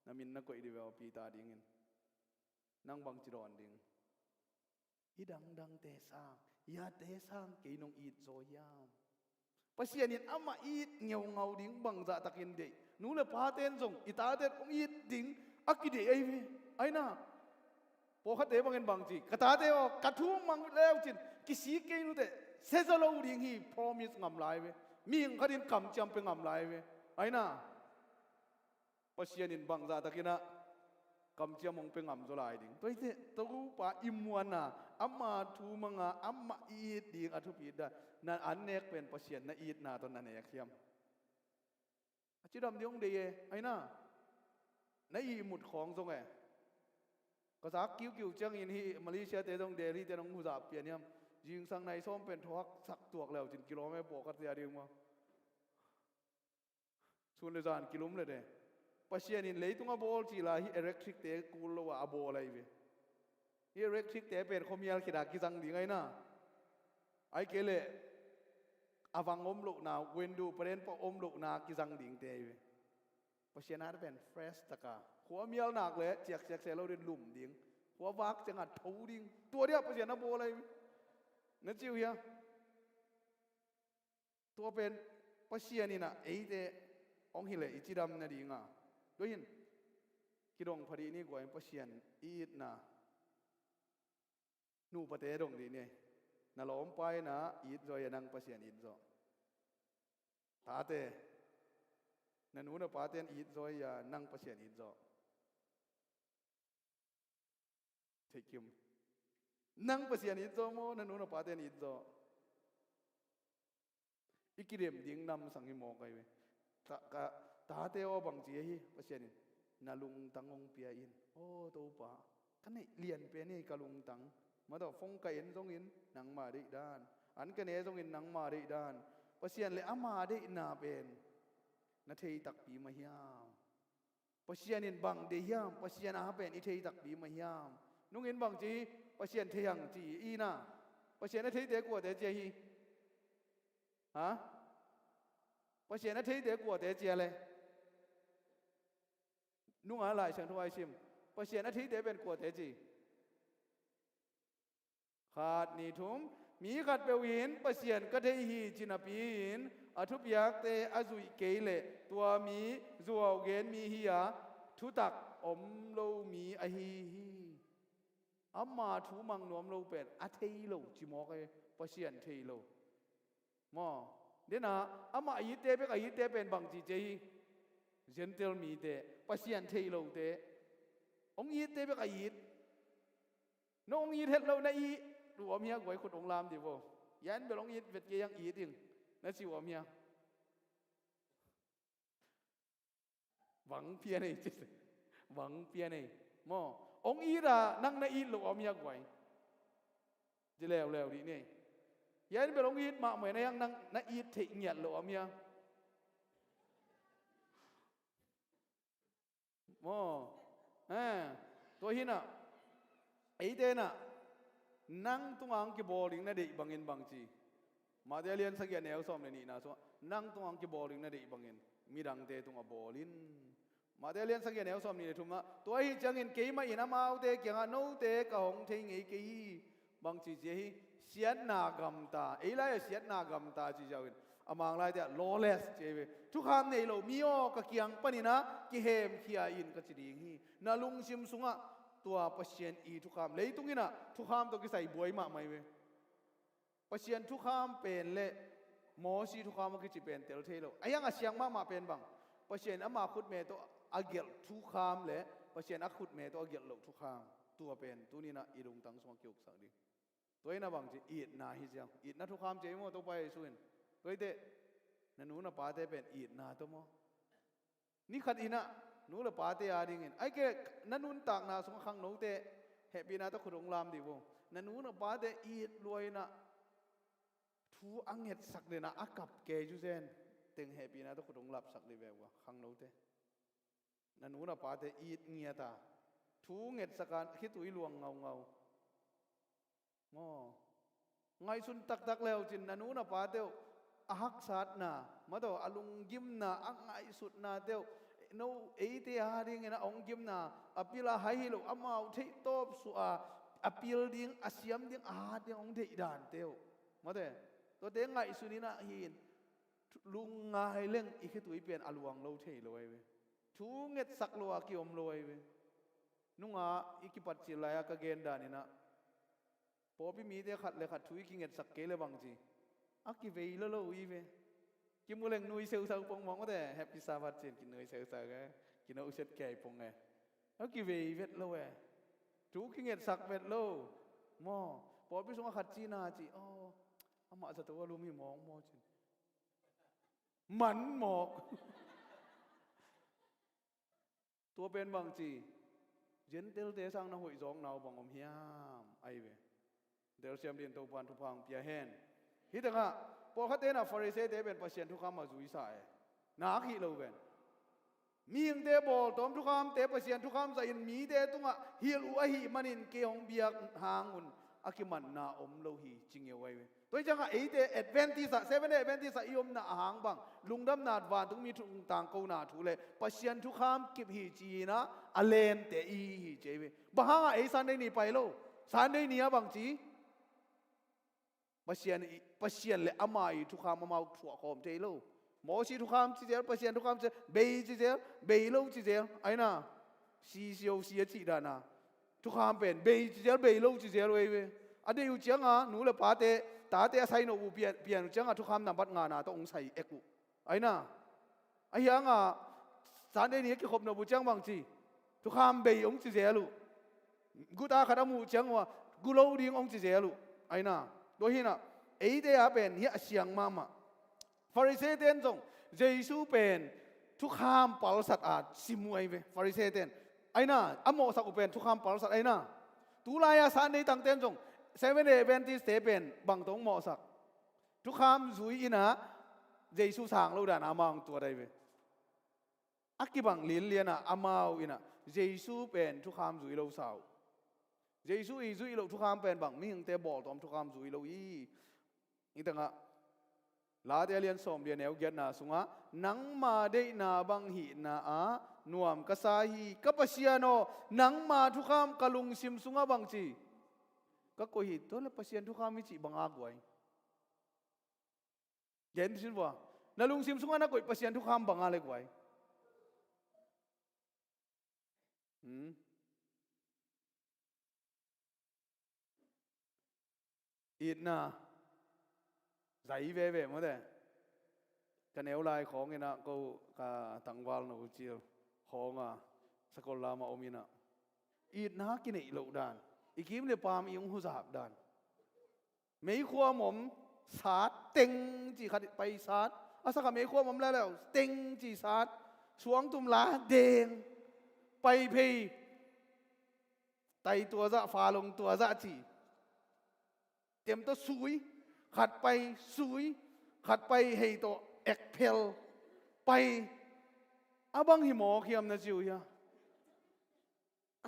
Na min na koih dih ve aw, Peter dingin. Nang bangci dawn ding? Hih dangdangte sang, hiate sang kei nong it zaw hiam? Pasian in amah it ngeungau ding bangzahtakin deih. Nu le pate in zong i tate in hong it ding a kideih ahi ve. Aina, pawlkhatte bangin bang ci, ka tate aw, ka thu mang leu cin kisik kei nuteh, sia zaw lo ding hi, promise ngam lai ve. Mihing khat in kamciam pia ngam lai ve. Aina, Pasian in bangzahtakinah kamciam hong pia ngam zaw lai ding. Tua hi teh, Topa i muanna, ama thu manga, amah i it ding a thupit dan, na an nek pen Pasian na itna tawh na nek hiam? A cidam ding hong deih e, aina. Na ihmut khawng zong e. Ka zak kiukiu ciangin hih Malaysia-te zong Delhi-te in hong huzap pian hiam? Zingsang nai sawm pen thawhak sak tuak leu cin kilometer pawlkhat sia ding maw? Sun le zan kilum le de. Pasian in leitung a bawl cila hih electric-te kul lo a a bawl ahi ve. Hih electric-te pen khuamial khita kizang ding aina. Ahih kei leh a vang om lohna, window paren pah om lohna kizang dingte ahi ve. Pasian a pen fresh taka, khuamial nak le ciaksiak se lo din lum ding. Khua vak ciangah tho ding. Tua dia Pasian a bawl ahi ve. Na ci uh hia? Tua pen Pasian inah eite hong hileh i cidam nadinga. Tua hin kidong pha dih ni guai, Pasian i itna. Nupate dong dih ni. Na lawmpa inah it zaw hia, nang Pasian it zaw? Tate, na nu na pate in it zaw hia, nang Pasian it zaw? Theihkim. Nang Pasian it zaw maw, na nu na pate in it zaw? I kidem ding namsang hi mawk ahi ve. Ta, ka, tate aw, bang ci ahi Pasian in? Na lungtang hong pia in. Aw Topa, ka neih lianpen hi ka lungtang. Mataw, phone ka en zongin nangma deih dan, an ka ne zongin nangma deih dan. Pasian le ama deihna pen na thei takpi mah hiam? Pasian in bang deih hiam? Pasian a pen i thei takpi mah hiam? Nungin bang ci hi? Pasian thei hang ci hi na. Pasian a theite kuate cia hi? Ha? Pasian a theite kuate cia le? Nunga Lai Siangtho a i sim, Pasian a theite pen kuate ci? Khat, nih, thum. Mi khatpeuh in Pasian ka thei hi ci napi-in a thupiakte a zuih kei leh tua mi zuau gen mi hi-a thutak om lo mi ahi hi. Ama thu mang nuam lo pen a thei lo ci mawk e, Pasian thei lo. Maw? Dena, amah a itte bek a itte pen bangci cia hi? Gentile mite, Pasian thei lote. Hong itte bek a it. No hong it het lo na it uh om hia, guai khut hong lam dih vo. Yan bel hong it vet kei hang it ing na ci uh om hia? Bang pian ei, bang pian ei. Maw, hong it a nang na it lo om hia guai? Ci leuleu dih ni. Yan bel hong it mahmah na hiang nang na it theih ngiat lo om hia? Maw, eh, tua hi na. Eite na, nang tungah hong kibawl ding na deih bangin bangci? Matthai a lian sagih a neu sawm le nihna sungah, nang tungah hong kibawl ding na deih bangin midangte tungah bawl in. Matthai a lian sagih a neu sawm nih le thumna, tua ahi ciangin keimah in amaute kiangah, note ka hong thei ngei kei hi. Bangci cia hi? Siatna gamta. Ei lai-ah siatna gamta ci ziau in, a Mang laite ah lawless ci hi ve. Thukham nei lo mi aw, ka kiang panin ah kihemkhia in ka ci ding hi. Na lungsim sungah tua Pasian i thukham, leitung in ah thukham tawh kisai buai mahmah hi ve. Pasian thukham pen le Mosi thukham a kici pen tel thei lo. A hiang a siang mahmah pen bang? Pasian in ama khutme tawh a gelh thukham le Pasian a khutme tawh a gelh loh thukham. Tua pen tuni-in ah i lungtang sungah kiuksak ding. Tua in ah bangci? Itna hi ciang. Itna thukham ci hi maw Topa Jesu in. Tua hi teh, na nu na pate pen itna tawh maw? Ni khat in ah nu le pate a dingin, ahih kei leh na nuntakna sungah khangnote, hehpihna tawh khut hong lam dih vo. Na nu na pate it lua in ah thu a ngetsak den ah a kap kei cu zen teng hehpihna tawh khut hong lapsak dih ve ua khangnote. Na nu na pate it ngiat a, thu ngetsak a khitui luang ngaungau. Maw, ngaihsun taktak le uh cin na nu na pate uh a haksatna, mataw, a lunggimna, a ngaihsutnate uh, no eite a dingin a hong gimna, a pil a hai hi lo, amau theih tawp suah a, a pil ding, a siam ding, a hat ding hong deih dante uh, mate, tuate ngaihsun in ah hi in, lungngai leng i khitui pen a luang lo thei lo ahi ve. Thu ngetsak lo a kiom lo ahi ve. Nunga i kipat cil lai-a ka gen dan in ah, pawlpi mite khat le khat thu i kingetsak kei le bangci? A kivei lo lo hi ve. Kimu leng nui seusau pong mawk mate, Happy Sabbath ci-in kinui seusau e, kino uset kei pong e. A kivei vet lo e. Thu kingetsak vet lo. Maw, pawlpi sungah khat cina ci, aw, amah zato a lum hi mawk maw cin. Man mawk. Tua pen bangci? Gentile-te sang na hoih zawkna uh bang om hiam? Ahi ve. Telsiam dingin Topa'n thupha hong pia hen. Hih tengah pawlkhatte in ah Farisee-te pen Pasian thukham a zuisa e. Nak hi lo ven. Mihingte bawltawm thukhamte Pasian thukham zahin mite tungah hilh uh ahih manin kei hong biak hang un a kimanna om lo hi ci ngeu ahi ve. Tua hi ciangah eite Adventist ah, Seventh Day Adventist ah i omna a hang bang, lungdamna, vantungmi thu, tangkona thu le Pasian thukham kip hi ci-in ah a lente i hi ci ahi ve. Bang hangah ei Sunday ni pai lo? Sunday ni ah bangci? Pasian i, Pasian le ama i thukham amau thuak khawm thei lo. Mosi thukham ci zel, Pasian thukham ci zel, bei ci zel, bei lo ci zel, aina. Si sio si a cih dana. Thukham pen bei ci zel, bei lo ci zel uh ei ve. A deih uh cianga nu le pate, tate a sai nop uh pian, pian uh cianga thukham nambat ngana tawh hong sai ek uh. Aina. Ahi hanga Sunday ni a kikhop nop uh ciang bangci? Thukham bei hong ci zel uh. Guta khat a muh ciang uh a gu lo ding hong ci zel uh. Aina. Tua hi-in ah eite a pen hih a siang mahmah. Farisee-ten zong Jesu pen thukham palsat a sim uh ahi ve, Farisee-ten. Aina, a mawhsak uh pen thukham palsat aina. Tulai-a Sunday tangten zong Seventh Day Adventist-te pen bang tawh hong mawhsak? Thukham zui in ah Jesu sang lo dana amah hong tuat ahi ve. a kibang linlianah amau inah Jesu pen thukham zui lo sa uh. Jesu i zuih loh thukham pen bang, mihingte bawltawm thukham zui lo hi. Nitangah Late a lian sawm lian neu giatna sungah, nangma deihna bang hihna ah nuam ka sa hi. Ka Pasian aw, nangma thukham ka lungsim sungah bang ci ka koih hi. Tua le Pasian thukham i cih banga guai. Gen sin vua. Na lungsim sungah na koih Pasian thukham banga le guai. Hmm. Itna zai veve mawte. Ka neu lai khawng inah ko ka tangval no cil khawng a sakol lama om inah itna kineih loh dan, i kim le pam i hong huzap dan. Meikhuam om sat teng ci khat pai sat. A saka meikhuam om leleu teng ci sat. Suangtum la deng. Pai phei. Tai tua zah, falong tua zah ci. Tem tawh sui. Khat pai sui. Khat pai hei tawh ekphel. Pai. A bang hi mawk hiam na ci uh hia?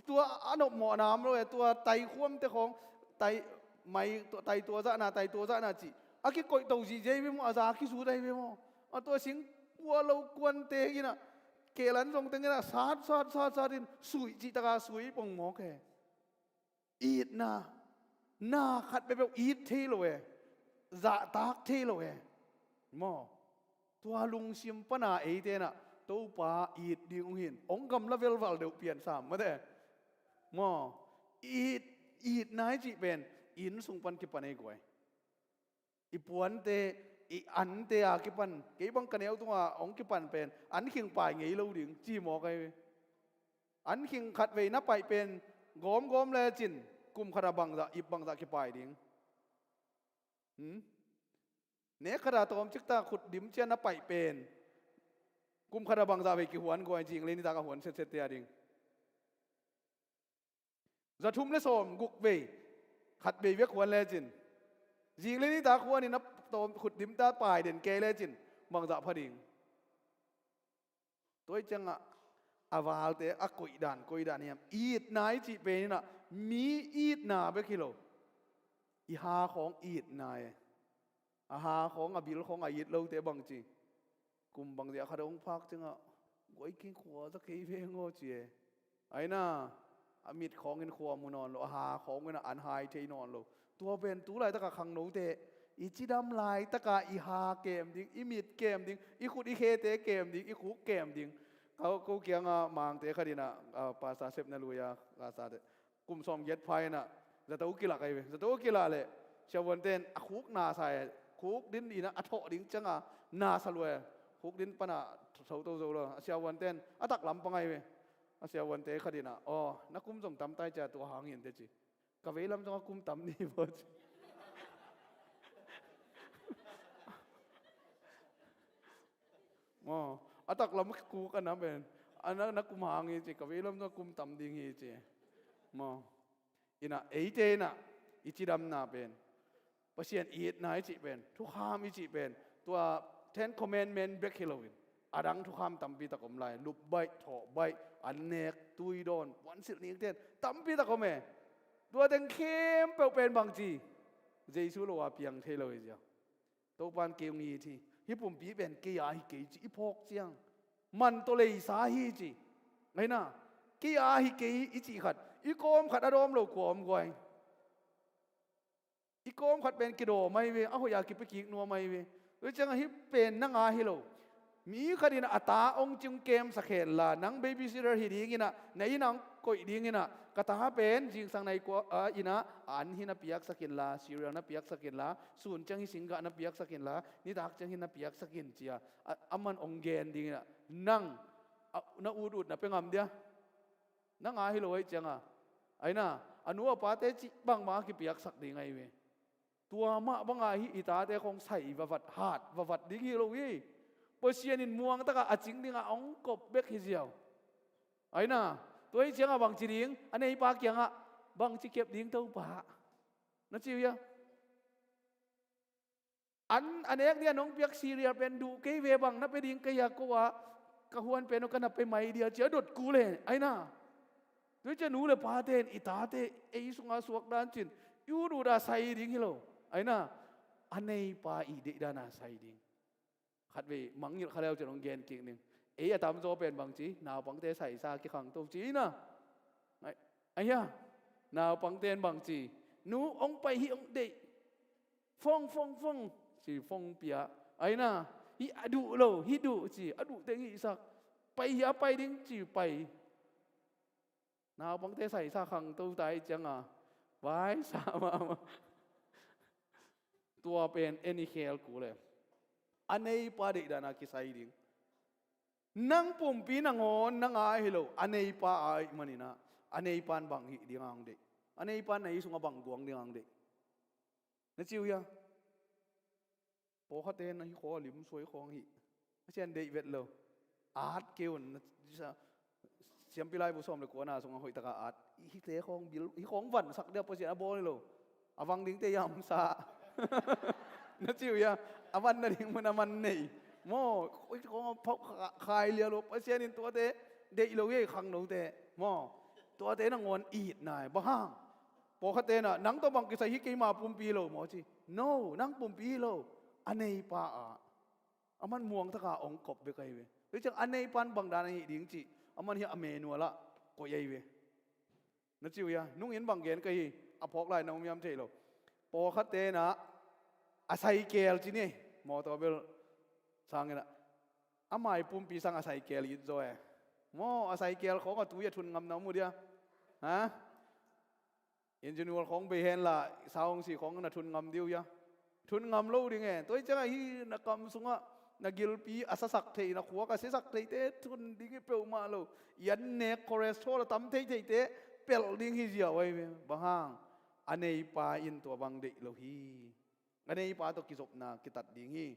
Tua a nopmawh nam lo e, tua tai khuamte khawng, tai, mai, tua, tai tua zahna, tai tua zahna cih a kikoihto zihziah hi ve maw, a za kizut ahi ve maw. A tua sing pua lo kuante inah kelan zong teng inah sat, sat, sat, sat in suih cih taka suih pong mawk e. Itna, na khat peuhpeuh it thei lo e, zahtak thei lo e. Maw? Tua lungsim pana eite inah Topa it ding uh hin, hong gamla velval deuh piansam mate. Maw? It, itna i cih pen inn sung pan kipan ei guai. I puante, i ante a kipan, kei bang ka neu tunga hong kipan pen an khing pai ngei lo ding ci mawk ahi ve. An khing khat vei na paih pen gawmgawm lecin kum khat a bangzah, ip bangzah kipai ding. Hmm? Nek khat a tawmcik ta khut dim cian na paih pen kum khat a bangzah vei kihuan guai, zing le nitak a huan setsette a ding. Za thum le sawm guk vei khat vei bek huan lecin, zing le nitak huan in a tawm khut dim ta pai den kei lecin bangzah pha ding. Tua i ciangah a valte a koihdan, koihdan hiam? Itna i cih pen inah mi itna bek hi lo. I ha khawng itna e. A ha khawng, a bil khawng a it lote bang ci? Kum bangzia khat a hong phak ciangah guai kei khua za kei veng aw ci e. Aina a mit khawngin khua mu nawn lo, a ha khawngin an hai thei nawn lo. Tua pen tu laitaka khangnote i cidam laitaka i ha kem ding, i mit kem ding, i khut i khete kem ding, i khuk kem ding. Ko, ko kianga mangte khat inah, ah, pastor sepna lui a ka sate kum sawmgiat pha inah zato kilak ahi ve. Zato kilak leh siavuante in a khuk na sa e, khuk din inah a thawh ding cianga na sa lua e. Khuk din pana tho to zo lo. A siavuante in a taklam pang ahi ve. A siavuante khat inah, aw, na kum zong tamtai cia tua hangin te ci. Ka veilam zong a kum tam ni maw ci. Maw, a taklam khuk a na pen a na, na kum hang hi ci, ka veilam zong a kum tam ding hi ci. Maw, inah eite inah i cidamna pen Pasian itna i cih pen, thukham i cih pen tua Ten Commandment bek hi loin a dang thukham tampi tak om lai. Lup baih, thawh baih, an nek, tui dawn, puansilh nikten tampi tak om e. Tua teng khempeuh pen bangci? Jesu lo a piang thei lo hi zia. Topan kei hong it hi. Hih pumpi pen kei a hi kei ci i phawk ciang, man tawh leisa hi ci. Aina kei a hi kei i cih khat, i kawm khat a dawm lo kua om guai? I kawm khat pen kidawm ahi ve, a hoih a kipia kik nuam ahi ve. Tua ciangah hih pen nang a hi lo. Mi khat in a ta hong cing kemsak henla, nang babysitter hi dinginah, na innah hong koih dinginah, ka ta pen zingsang nai kua, a, innah an hi na piaksak inla, cereal na piaksak inla, sun ciang hi singgah na piaksak inla, nitak ciang hi na piaksak in cia, a, aman hong gen dinginah, nang, a, na utut na pia ngam dia? Nang a hi lo ahi cianga, aina a nu a pate cih bangmah a kipiaksak ding ahi ve. Tua mah banga hih i tate khong sai vavat, hat vavat ding hi lo hi. Pasian in muangtaka a cing dinga hong kop bek hi ziau. Aina tua hi cianga bangci ding, a neipa kiangah bangci kep ding Topa, na ci uh hia? An a nek dia nong piak cereal pen duh kei ve, bang na pia ding kei a ko a, ka huan pen uh ka na pia mai dia ci a dot kul e, aina. Tua hi ciang nu le pate in i tate ei sunga suak dan cin i ut ut a sai ding hi lo, aina. A neipa i deih dan a sai ding. Khatvei mangngilh kha leu ciang hong gen kik ning. Ei a tamzaw pen bang ci, naupangte saisa kikhangto ci ina. Ai, ai hia, naupangte in bang ci, nu hong pai hi hong deih. Fong, fong, fong ci, fong pia. Aina, hi a duh lo, hi duh ci, a duh teng hihsak. Pai hi a pai ding ci, pai. Naupangte saisa khangto ta hi cianga, vai sa mahmah. Tua pen en i khel kul e. A neipa deih dan a kisai ding. Nang pumpi nangawn na ngai hi lo, a neipa a ahih manin ah, a neipa in bang hih ding a hong deih? A neipa in na i sungah bang guang ding a hong deih? Na ci uh hia? Pawlkhatte na hi khaw a lim suai khawng hi. Pasian deih vet lo. At kei un, na, sa, Siampi Laibu sawm le kuana sungah hoih taka at. Hihte khawng bil, hih khawng vansak dia Pasian a bawl hi lo. A vang dingte yamsa. Na ci uh hia? A van nading mun a man nei. Maw, hih khawng a phauh kha-, khai lia lo. Pasian in tuate deih lo hi, khangnote. Maw, tuate nangawn it nai. Bang hang? Pawlkhatte in ah, nang tawh bang kisai hi, keima pumpi hi lo maw ci. No, nang pumpi hi lo. A neipa ah. Aman muang taka hong kop bek ahi ve. Tua hi ciang a neipa in bang dan ahi ding cih, aman hi a manual ah koih ahi ve. Na ci uh hia? Nungin bang gen ka hi, a phawk lai na um hiam thei lo. Pawlkhatte in ah, a saikel ci ni, mawtaw bel sangin ah, a mai pumpi sang a saikel it zaw e. Maw, a saikel khawng a tui a thun ngam na um uh dia? Ha? Engine oil khawng bei henla, sa hong si khawng na thun ngam ding uh hia? Thun ngam lo ding e. Tua hi ciangah hih na kam sungah na gilpi a sasak theih, na khuak a siasak theihte thun ding hi peuhmah lo. I an nek cholesterol a tam thei theihte pelh ding hi ziau ahi ve. Bang hang? A neipa in tua bang deih lo hi. A neipa tawh kizopna kitat ding hi.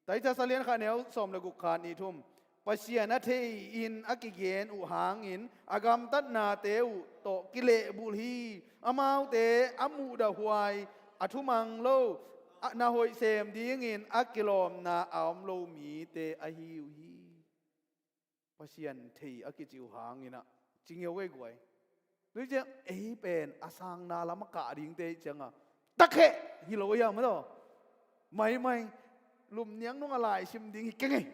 Titus a lian khat neu sawm le guk, khat nih thum. Pasian a thei-in a kigen uh hangin a gamtatnate uh tawh kilehbulh hi. Amaute a muhdahhuai, a thumang lo, a na hoih sem dingin a kilawmna a om lo mite ahi uh hi. Pasian thei a kici uh hangin ah, ci ngeu ei guai. Tua hi ciang ei pen a sangna lam a kah dingte hi ciangah, takheh hi lo a hiam maw? Maimai, lum niang nungah lai sim ding hi keng ei.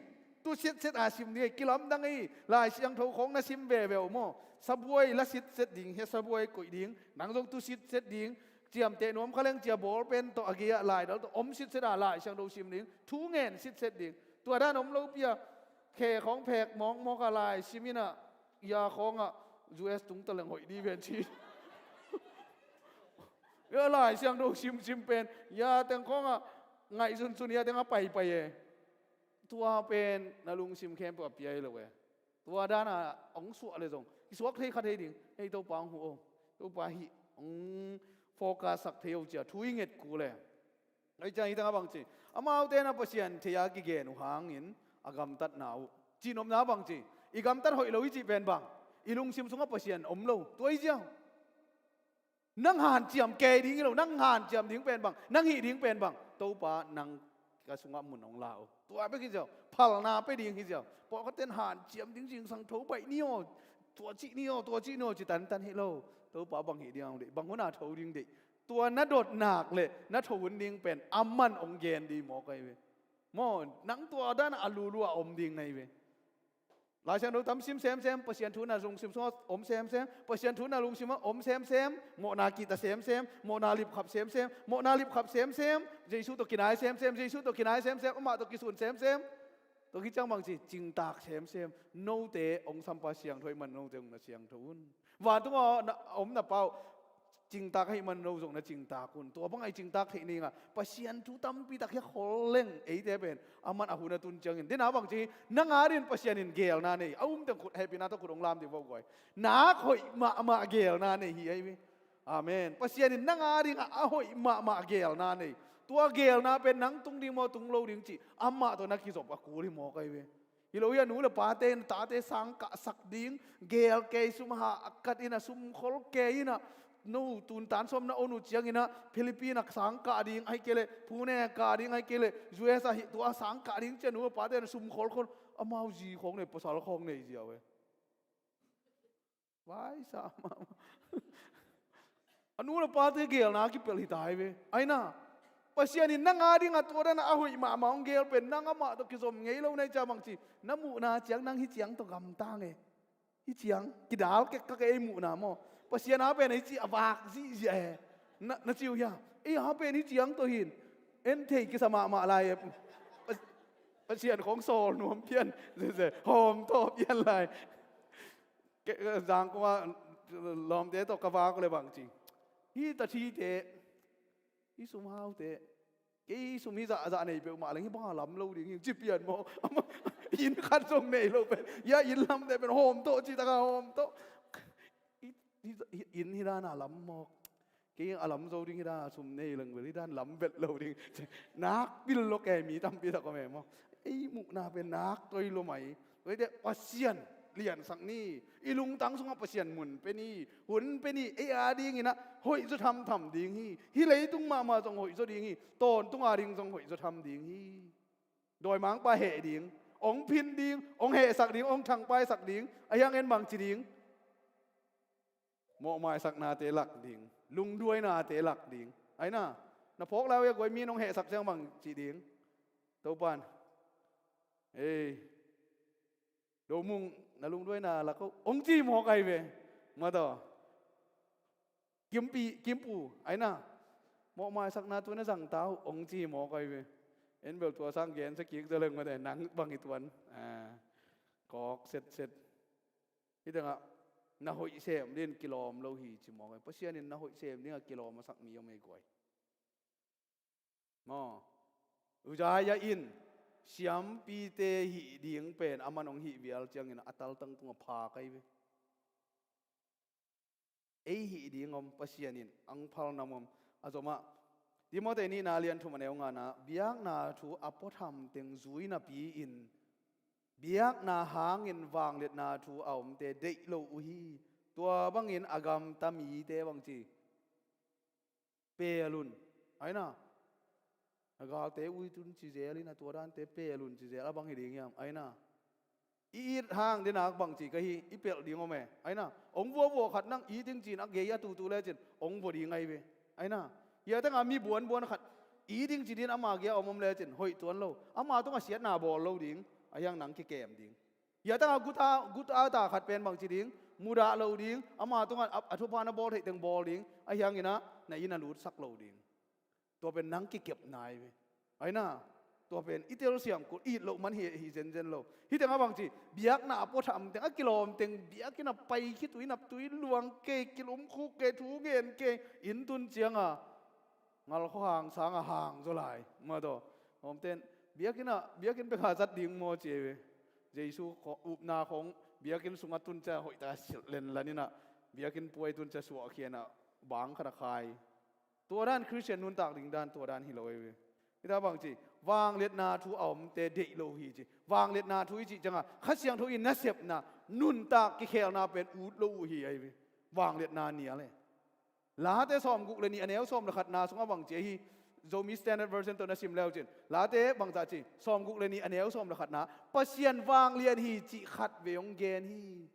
Tu sitset a sim ding hi, kilamdang ei. Lai Siangtho khawng na sim veve uh maw? Sabuai la sitset ding hi, sabuai koih ding. Nang zong tu sitset ding. Ciamteh nuam kha leng cia ball pen tawh a gei-ah laidal tawh om sitset a Lai Siangtho sim ding. Thu ngen sitset ding. Tua dan om lopi a, khe khawng phek mawkmawk a lai sim in ah, ya khawngah U S tung taleng hoih dih ven ci. Ya Lai Siangtho simsim pen ya teng khawngah ngaihsunsun ya tengah paipai e. Tua pen na lungsim khempeuh a pia hi lo e. Tua dana hong suah le zong kisuak thei kha thei ding. Hei, Topa hong huh o. Topa hih hong focus sak thei o cia thu i nget kul e. Tua hi ciang hih tengah bang ci, amaute na Pasian thei-a kigen uh hangin a gamtatna uh, cihnopna bang ci, i gamtat hoih lo i cih pen bang, i lungsim sungah Pasian om lo. Tua hi ciang nang hanciam kei ding hi lo, nang hanciam ding pen bang, nang hih ding pen bang, Topa nang ka sungah mun hong la o. Tua bek hi ziau, phalna pia ding hi ziau. Pawlkhatte in hanciam ding, zingsang tho baih ni aw, tua cih ni aw, tua cih ni aw ci tantan hi lo. Topa bang hih ding a hong deih, bang hun a tho ding deih. Tua na dot nak le na tho hun ding pen aman hong gen ding mawk ahi ve. Maw, nang tua dan a lulu a om ding na hi ve. Lai Siangtho tam sim semsem, Pasian thu na lungsim sungah om semsem, Pasian thu na lungsim ah om semsem, mawhna kihta semsem, mawhna lipkhap semsem, mawhna lipkhap semsem, Jesu tawh kinai semsem, Jesu tawh kinai semsem, amah tawh kisun semsem. Tua hi ciang bang ci, cingtak semsem. Note hong sampa siangtho ahih man note hong na siangtho un. Vantung a om na Pa uh cingtak ahih man no zong na cingtak un. Tua bang a i cingtak theih ning a, Pasian thu tampi tak hi a khol leng eite pen aman a hun a tun ciangin, dena bang ci, nang adingin Pasian in geelna nei, a um teng khut, hehpihna tawh khut hong lam ding vo guai. Nak hoih mahmah geelna nei hi ahi ve. Amen. Pasian in nang adingin a hoih mahmah geelna nei. Tua geelna pen nang tung ding maw, tung lo ding cih amah tawh na kizop a kul hi mawk ahi ve. Hi lo hi a, nu le pate in tate sang kahsak ding, geel kei, sum hahkat in a, sum khol kei in a, no tun tan sawm na on uh ciangin ah Philippines ah sang kah ding ahih kei leh, Pune kah ding ahih kei leh, U S ah hih tua sang kah ding ci-a nu a pate na sum kholkhol, amau zi khawng nei, pasal khawng nei zi a ve. Vai sa mah. A nu le pate geelna kipelh hi ta hi ve. Aina, Pasian in nang a dingah tua dan a hoih mahmah hong geel pen nang amah tawh kizom ngei lo na hi ciang bangci, na muhna ciang nang hih ciang tawh gamtang e. Hih ciang kidal kek ka kei ei muhna maw. Pasian a pen hih ci a vak zihziah e. Na, na ci uh hiam? Ei a pen hih ciang tawh hin en thei kisa mahmah lai e. Pas-, Pasian khawng sawl nuam pian. Hawm tawh pian lai. Kei, eh, Zangkong ah lawmte tawh ka vak uh leh bangci, hih tathite, hih sumhaute, kei sum hih zahzah nei peuhmah leng hih banga lam lo ding hi ci pian maw. Amah inn khat zong nei lo pen, hih a inn lamte pen hawm tawh ci taka hawm tawh. Hih, hih, hih inn hih dana lam mawk. Kei a lam zo ding hi dan a sum nei leng bel hi dan lam vet lo ding. Nak pil lo kei mi tampi tak om e maw. Ei muhna pen nak toi lo mai. Tua hi teh Pasian liansak ni. I lungtang sungah Pasian mun pe ni. Hun pe ni. Ei a dingin ah hoih zaw thamtham ding hi. Hih leitung mahmah zong hoih zaw ding hi. Tawntung a ding zong hoih zaw tham ding hi. Dawimangpa heh ding. Hong phin ding. Hong hehsak ding. Hong thangpaisak ding. A hiang en bangci ding. Mawhmaisaknate lak ding, lungduainate lak ding. Aina, na phawk lai uh a guai mi nong hehsak ciang bang cih ding. Topan, ei, Domung, na lungduaina lak uh, hong ci mawk ahi ve. Mataw. Kimpi, Kimpu, aina, mawhmaisakna tu na zang ta uh, hong ci mawk ahi ve. En bel tua sang gensa kik zaw leng mate, nang bang hi tuan. Ah, kawk setset. Hih tengah na hoih sem dingin kilawm lo hi ci mawk ahi. Pasian in na hoih sem dingah kilawm a sak mi om ei guai. Maw, Uzziah in siampite hih ding pen aman hong hih vial ciangin a taltang tungah phak ahi ve. Ei hih ding om, Pasian in ang phal nam om. A zomah Timothy nihna lian thum a neu ngana, biakna thu a puatham teng zui napi-in biakna hangin vangliatna thu a omte deih lo uh hi. Tua bangin a gamta mite bangci, pelun, aina, a galte uitun ci zel in a tua dante pelun ci zel a bang hi ding hiam? Aina, i it hang dena bangci ka hi, i pelh ding om e. Aina, hong vuavua khat nang it ding ci-in a gei a tutu lecin hong vua ding ahi ve. Aina, hih a tengah mi buanbuan khat it ding ci dingin ama gei a om om lecin hoih tuan lo. Ama tungah siatna bawl lo ding, a hiang nang kikem ding. Hih a tengah guta, guta ta khat pen bangci ding, mudah lo ding, ama tungah a, a thupha na bawl theih teng bawl ding, a hiangin ah na inn a lutsak lo ding. Tua pen nang kikepna ahi ve. Aina, tua pen i telsiam kul, it loh man hi, hi zenzen lo. Hih tengah bangci, biakna a puatham teng, a kilawm teng, biakinn a pai khit uh, i naptui luang kei, kilumkhuk kei, thu ngen kei, inn tun cianga ngalkhua hang sanga hang zaw lai. Mataw, hawmten, biakinn ah, biakinn bek a zat ding maw ci ahi ve. Jesu upna khawng biakinn sungah tun cia hoih taka silh lenlan in ah, biakinn puai tun cia suahkhia in ah, bang khat a khai. Tua dan Khristian nuntak ding dan tua dan hi lo ahi ve. Hih ta bangci, vangliatna thu a omte deih lo hi ci. Vangliatna thu i cih cianga Kha Siangtho i nasepna, nuntak kikhelna pen ut lo uh hi ahi ve. Vangliatna nial e. Late sawmguk le nih a neu sawm le khatna sungah bangci ahi, Zomi Standard Version tawh na sim leu cin, Late bangzah ci, sawmguk le nih a neu sawm le khatna, Pasian vanglian hi cih khatvei hong gen hi.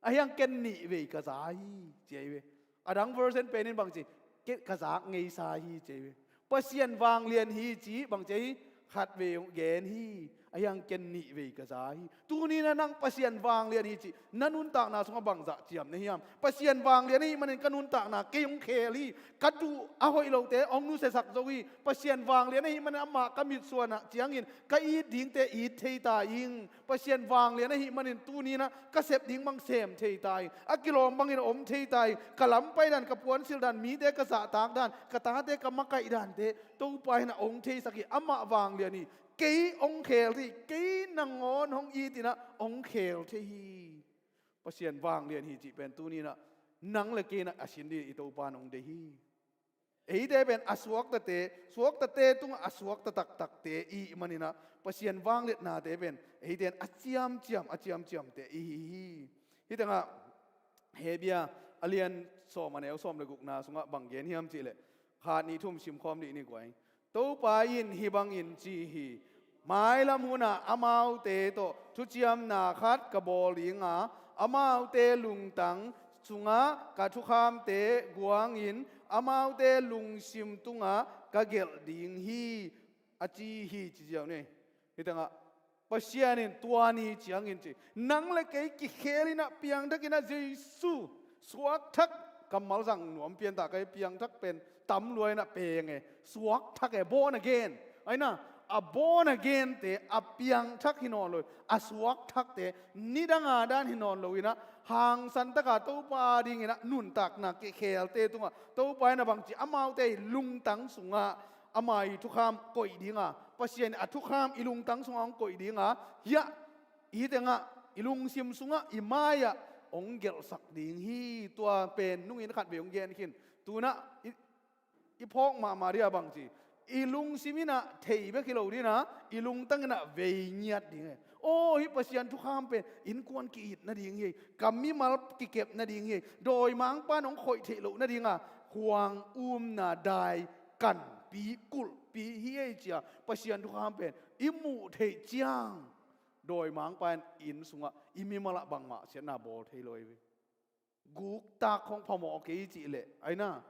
A hiang ken nihvei ka za hi ci ahi ve. A dang version penin bangci, ken ka zak ngeisa hi ci ahi ve. Pasian vanglian hi cih bangci ahi, khatvei hong gen hi. A hiang ken nihvei ka za hi. Tuni-in ah nang Pasian vanglian hi cih na nuntakna sungah bangzah ciam na hiam? Pasian vanglian ahih manin ka nuntakna kei hong khel hi. Ka duh a hoih lote hong nusiasak zo hi. Pasian vanglian ahih manin amah ka mitsuan ah ciangin ka it dingte it thei ta ing. Pasian vanglian ahih manin tuni-in ah ka sep ding bang sem thei ta ing. A kilawm bangin om thei ta ing. Ka lam paidan, ka puansilh dan, mite ka zahtak dan, ka tate ka makaih dante Topa in ah hong theisak hi. Amah vanglian hi. Kei hong khel thei, kei nangawn hong it in ah hong khel thei hi. Pasian vanglian hi cih pen tuni-in ah nang le kei in ah a sin dingin i Topa in hong deih hi. Eite pen a suaktate, suaktate tungah a suakta taktakte i hih manin ah Pasian vangliatnate pen eite in a ciamciam, a ciamciamte i hi hi. Hih tengah Hebru a lian sawm a neu sawm le gukna sungah bang gen hiam cihleh, khat, nih, thum simkhawm dih ni guai. Topa in hih bangin ci hi: Mailam hunah amaute tawh thuciamna khat ka bawl dinga, amaute lungtang sungah ka thukhamte guangin amaute lungsim tungah ka gelh ding hi, a ci hi, ci ziau ni. Hih tengah Pasian in tua ni ciangin ci, nang le kei kikhel inah piangthak inah Jesu suakthak, kammal zang nuam pianta kai, piangthak pen tam lua inah peng e, suakthak e, born again. Aina, a born again te a piangthak hi nawn lo, a suakthak te nidanga dan hi nawn lo inah, hangsan taka Topa dinginah nuntakna kikhelte tungah Topa inah bangci, amaute lungtang sungah ama i thukham koih dinga, Pasian a thukham i lungtang sungah hong koih dinga, hiah i tengah, i lungsim sungah, i mai-ah hong gelhsak ding hi. Tua pen nungin khat vei hong gen khin. Tunah i, i phawk mahmah dih a bangci, i lungsim inah thei bek hi lo dinah, i lungtang inah vei ngiat ding e. Aw, hih Pasian thukham pen innkuan ki-it nading hi, ka mimal kikep nading hi, dawimangpa in hong khoih theih loh nadinga khuang umna dai kanpi kulhpi hi ei cia, Pasian thukham pen i muh theih ciang dawimangpa in inn sungah i mimalah bangmah siatna bawl thei lo ei ve. Guktak khong phamawh kei cihleh, aina,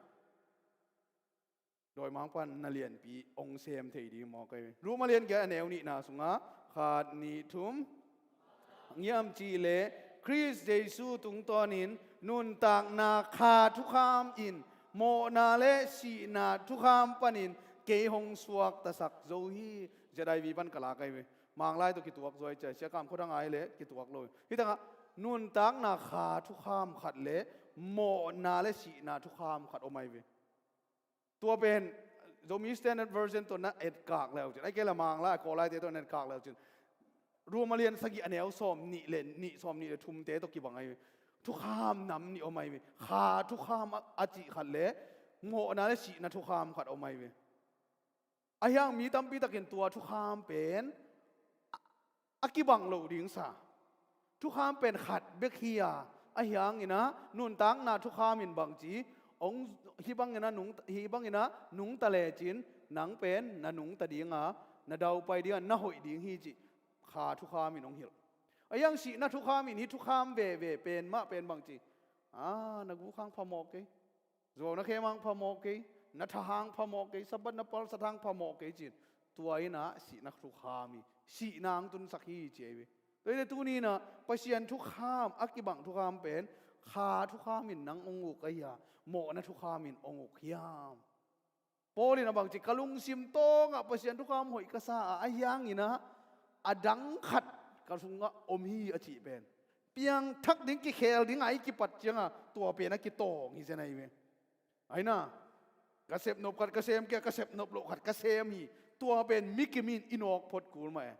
dawimangpa in na lianpi hong sem thei ding mawk ei ve. Rom a lian giat a neu nihna sungah khat, nih, thum, ngiam cihleh, Khrist Jesu tungtawnin nuntakna kha thukham in mawhna le sihna thukham panin kei hong suaktasak zo hi. Z I V pan ka lak ei ve. Manglai tawh kituak zo ei cia, siakam khuadang ai le kituak lo. Hih tengah nuntakna kha thukham khat le mawhna le sihna thukham khat om ei ve. Tua pen Zomi Standard Version tawh na etkak leucin, ai kei la Manglai a Kawlaite tawh na etkak leucin, Rom a lian sagih a neu sawm nih le nih, sawm nih le thumte tawh kibang ei ve. Thukham nam nih om ei ve. Kha thukham a, a cih khat le mawhna le sihna thukham khat om ei ve. Ahi hang mi tampi takin tua thukham pen a, a kibang loh ding sa. Thukham pen khat bek hi a, ahi hanginah nuntakna thukham in bangci, hong, hih banginah nung, hih banginah nungta lecin nang pen na nungta dinga, na daupai dinga, na hoih ding hi cih kha thukham in hong hilh. Ahi hang sihna thukham in hih thukham veve pen mah pen bangci, a, na guk hang phamawh kei, zuau na khem hang phamawh kei, na tha hang phamawh kei, Sabbath na palsat hang phamawh kei cin, tua inah sihna thukham hi, sihna hong tunsak hi ci ei ve. Tua hi teh tuni inah Pasian thukham, a kibang thukham pen kha thukham in nang hong uk ahi a, mawhna thukham in hong uk hiam? Paul in a bangci, ka lungsim tawngah Pasian thukham hoih ka sa a, ahi hanginah a dang khat ka sungah om hi a cih pen, piangthak ding, kikhel ding a i kipat cianga tua pen a kitawng hi zen ahi ve. Aina, ka sepnop khat ka sem kei a, ka sepnop loh khat ka sem hi. Tua pen mi kim in i nawk phot kul mah e.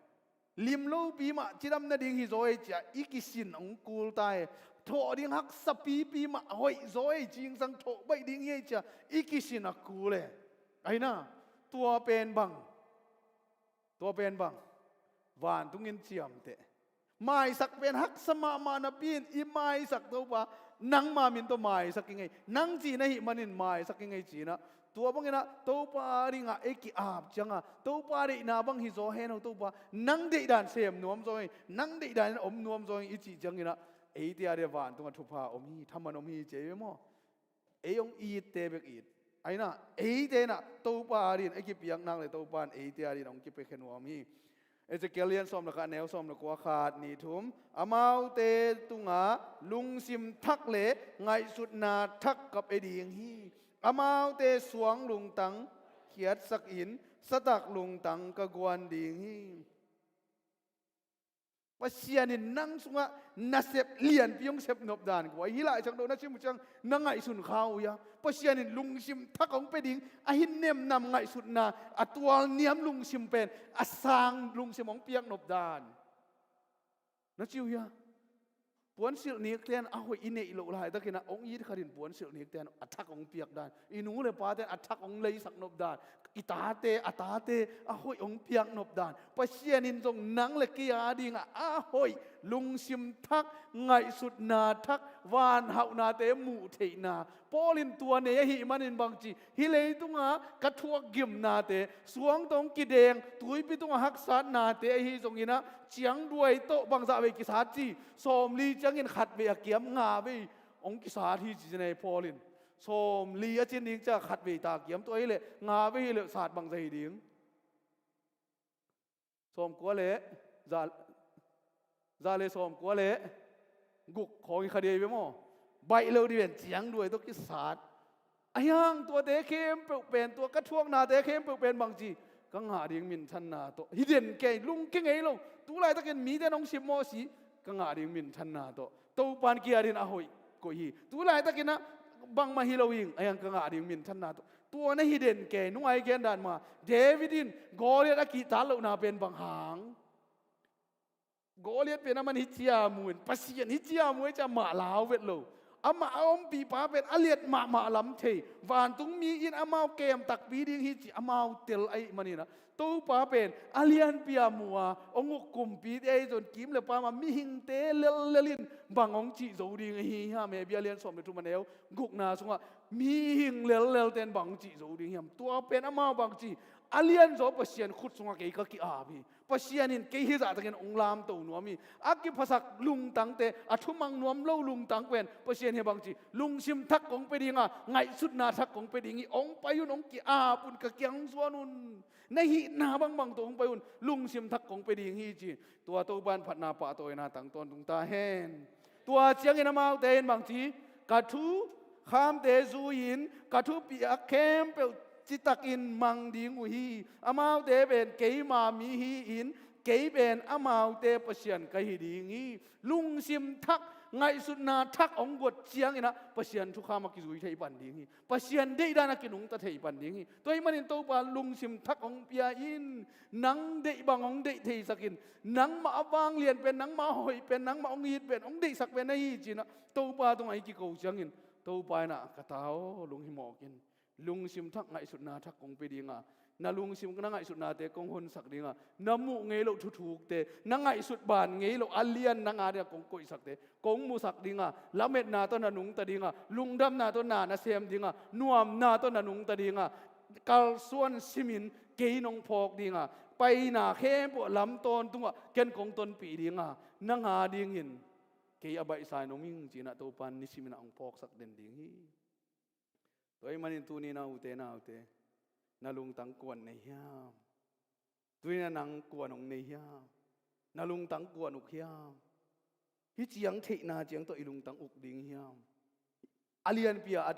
Lim lopi mah cidam nading hi zaw ei cia i kisin hong kul ta e. Thawh ding haksa pipi mah hoih zaw ei, cingsang thawh baih ding hi ei cia i kisin a kul e. Aina, tua pen bang, tua pen bang, vantungin ciamteh. Maisak pen haksa mahmah napi in i maisak Topa, nangma min tawh maisak ing ei, nang cihna ahih manin maisak ing ei cinah, tua banginah Topa dingah ei ki-ap cianga, Topa deihna bang hi zaw hen ho Topa, nang deihdan sem nuam zaw ing, nang deihdan in om nuam zaw ing i cih cianginah, eite a dia vantungah thupha om hi, thaman om hi ci ei ve maw? Ei hong itte bek it. Aina, eite inah Topa a din ei kipiak nak le Topa in eite a din hong kipiakhia nuam hi. Ezekiel lian sawm le khat, neu sawm le kua, khat, nih, thum. Amaute tungah lungsim thak le ngaihsutna thak ka pe ding hi. Amaute suang lungtang khiatsakin satak lungtang ka guan ding hi. Pasian in nang sungah nasep lianpi hong sepnop dan kua hi, hih lai ciang do na sim uh ciang na ngaihsun kha uh hia? Pasian in lungsim thak hong pe ding, a hin nemnam ngaihsutna, a tualniam lungsim pen a sang lungsim hong piaknop dan. Na ci uh hia? Puansilh nikte in a hoih i neih loh laitakinah hong it khatin puansilh nikte in a thak hong piak dan, i nu le pate in a thak hong leisaknop dan, I tate, a tate a hoih hong piaknop dan, Pasian in zong nang le kei a dingah a hoih, lungsim thak, ngaihsutna thak, vanhauhnate muh theihna. Paul in tua nei ahih manin bangci, hih leitunga ka thuak gimnate, suang tawh kideng, tuipi tungah haksatnate ahi zonginah, ciangduai tawh bangzah vei kisat ci, sawmli ciangin khat vei a kiam nga vei hong kisat hi ci, ci nei Paul in. Sawmli a cin ding cia khat vei ta kiam, tua hileh nga vei hileh sat bangzah hi ding. Sawmkua le za, za le sawmkua le guk khawng hi kha dei ve maw? Baih lo dih ven, ciangduai tawh kisat. Ahi hang tuate khempeuh pen, tua ka thuaknate khempeuh pen bangci, ka ngah ding minthanna tawh hi den kei, lungkia ngei lo. Tulaitakin mite nong simmawh si, ka ngah ding minthanna tawh Topan kiadin a hoih koih hi. Tulaitakinah bangmah hi lo hing, ahi hang ka ngah ding minthanna tawh. Tua na hi den kei, nungai gen dan ma. David in Goliath a kihtat lohna pen bang hang? Goliath pen aman hi cia mu in, Pasian hi cia mu hi cia mah lau vet lo. Amah a ompihpa pen a liat mahmah lam thei. Vantung mi in amau kem takpi ding hi ci amau tel ahih maninah, Topa pen a lianpi a mu a, hong uk kumpite ahi zon kim le pam a mihingte lellel in bang hong cih zo ding ahi hiam? Hebru a lian sawm le thum a neu gukna sungah mihing lellelten bang hong cih zo ding hiam? Tua pen amau bangci, a lianzaw Pasian khut sungah kei ka ki-ap hi. Pasian in kei hi zahtakin hong lamto nuam hi. A kiphasak lungtangte, a thumang nuam lo lungtang pen Pasian hi bangci, lungsim thak kong pia dinga, ngaihsutna thak kong pia ding hi. Hong pai un, hong ki-ap un, ka kiang zuan un. Na hihna bangbang tawh hong pai un, lungsim thak kong pia ding hi ci. Tua Topa in phatna pahtawina tang tawntung ta hen. Tua ciangin amaute in bangci, ka thukhamte zui-in ka thupiak khempeuh citakin mang ding uh hi. Amaute pen keima mi hi-in, kei pen amaute Pasian ka hi ding hi. Lungsim thak, ngaihsutna thak hong guat cianginah Pasian thukham a kizui thei pan ding hi. Pasian deihdan a kinungta thei pan ding hi. Tua ahih manin Topa lungsim thak hong pia in, nang deih bang hong deih theisakin, nangmah a vanglian pen, nangmah a hoih pen, nangmah hong it pen, hong deihsak pen ahi cinah Topa tungah i kiko ciangin, Topa inah, ka ta aw, lunghimawk in. Lungsim thak, ngaihsutna thak kong pia dinga, na lungsim, na ngaihsutnate kong honsak dinga, na muh ngei loh thuthukte, na ngaihsut ban ngei loh a lian nang a dinga kong koihsakte kong musak dinga, lametna tawh na nungta dinga, lungdamna tawh na na sem dinga, nuamna tawh na nungta dinga, kalsuan simin kei nong phawk dinga, paina khempeuh lam tawntungah ken kong tonpih dinga, nang a dingin kei a baihsa in om ing cinah Topan nisiminah hong phawksak den ding hi. Tua ahih manin tuni na ute, na ute, na lungtang kuan nei hiam? Tuni na nang kuan hong nei hiam? Na lungtang kuan uk hiam? Hih ciang theihna ciang tawh i lungtang uk ding hiam? A lianpi a, a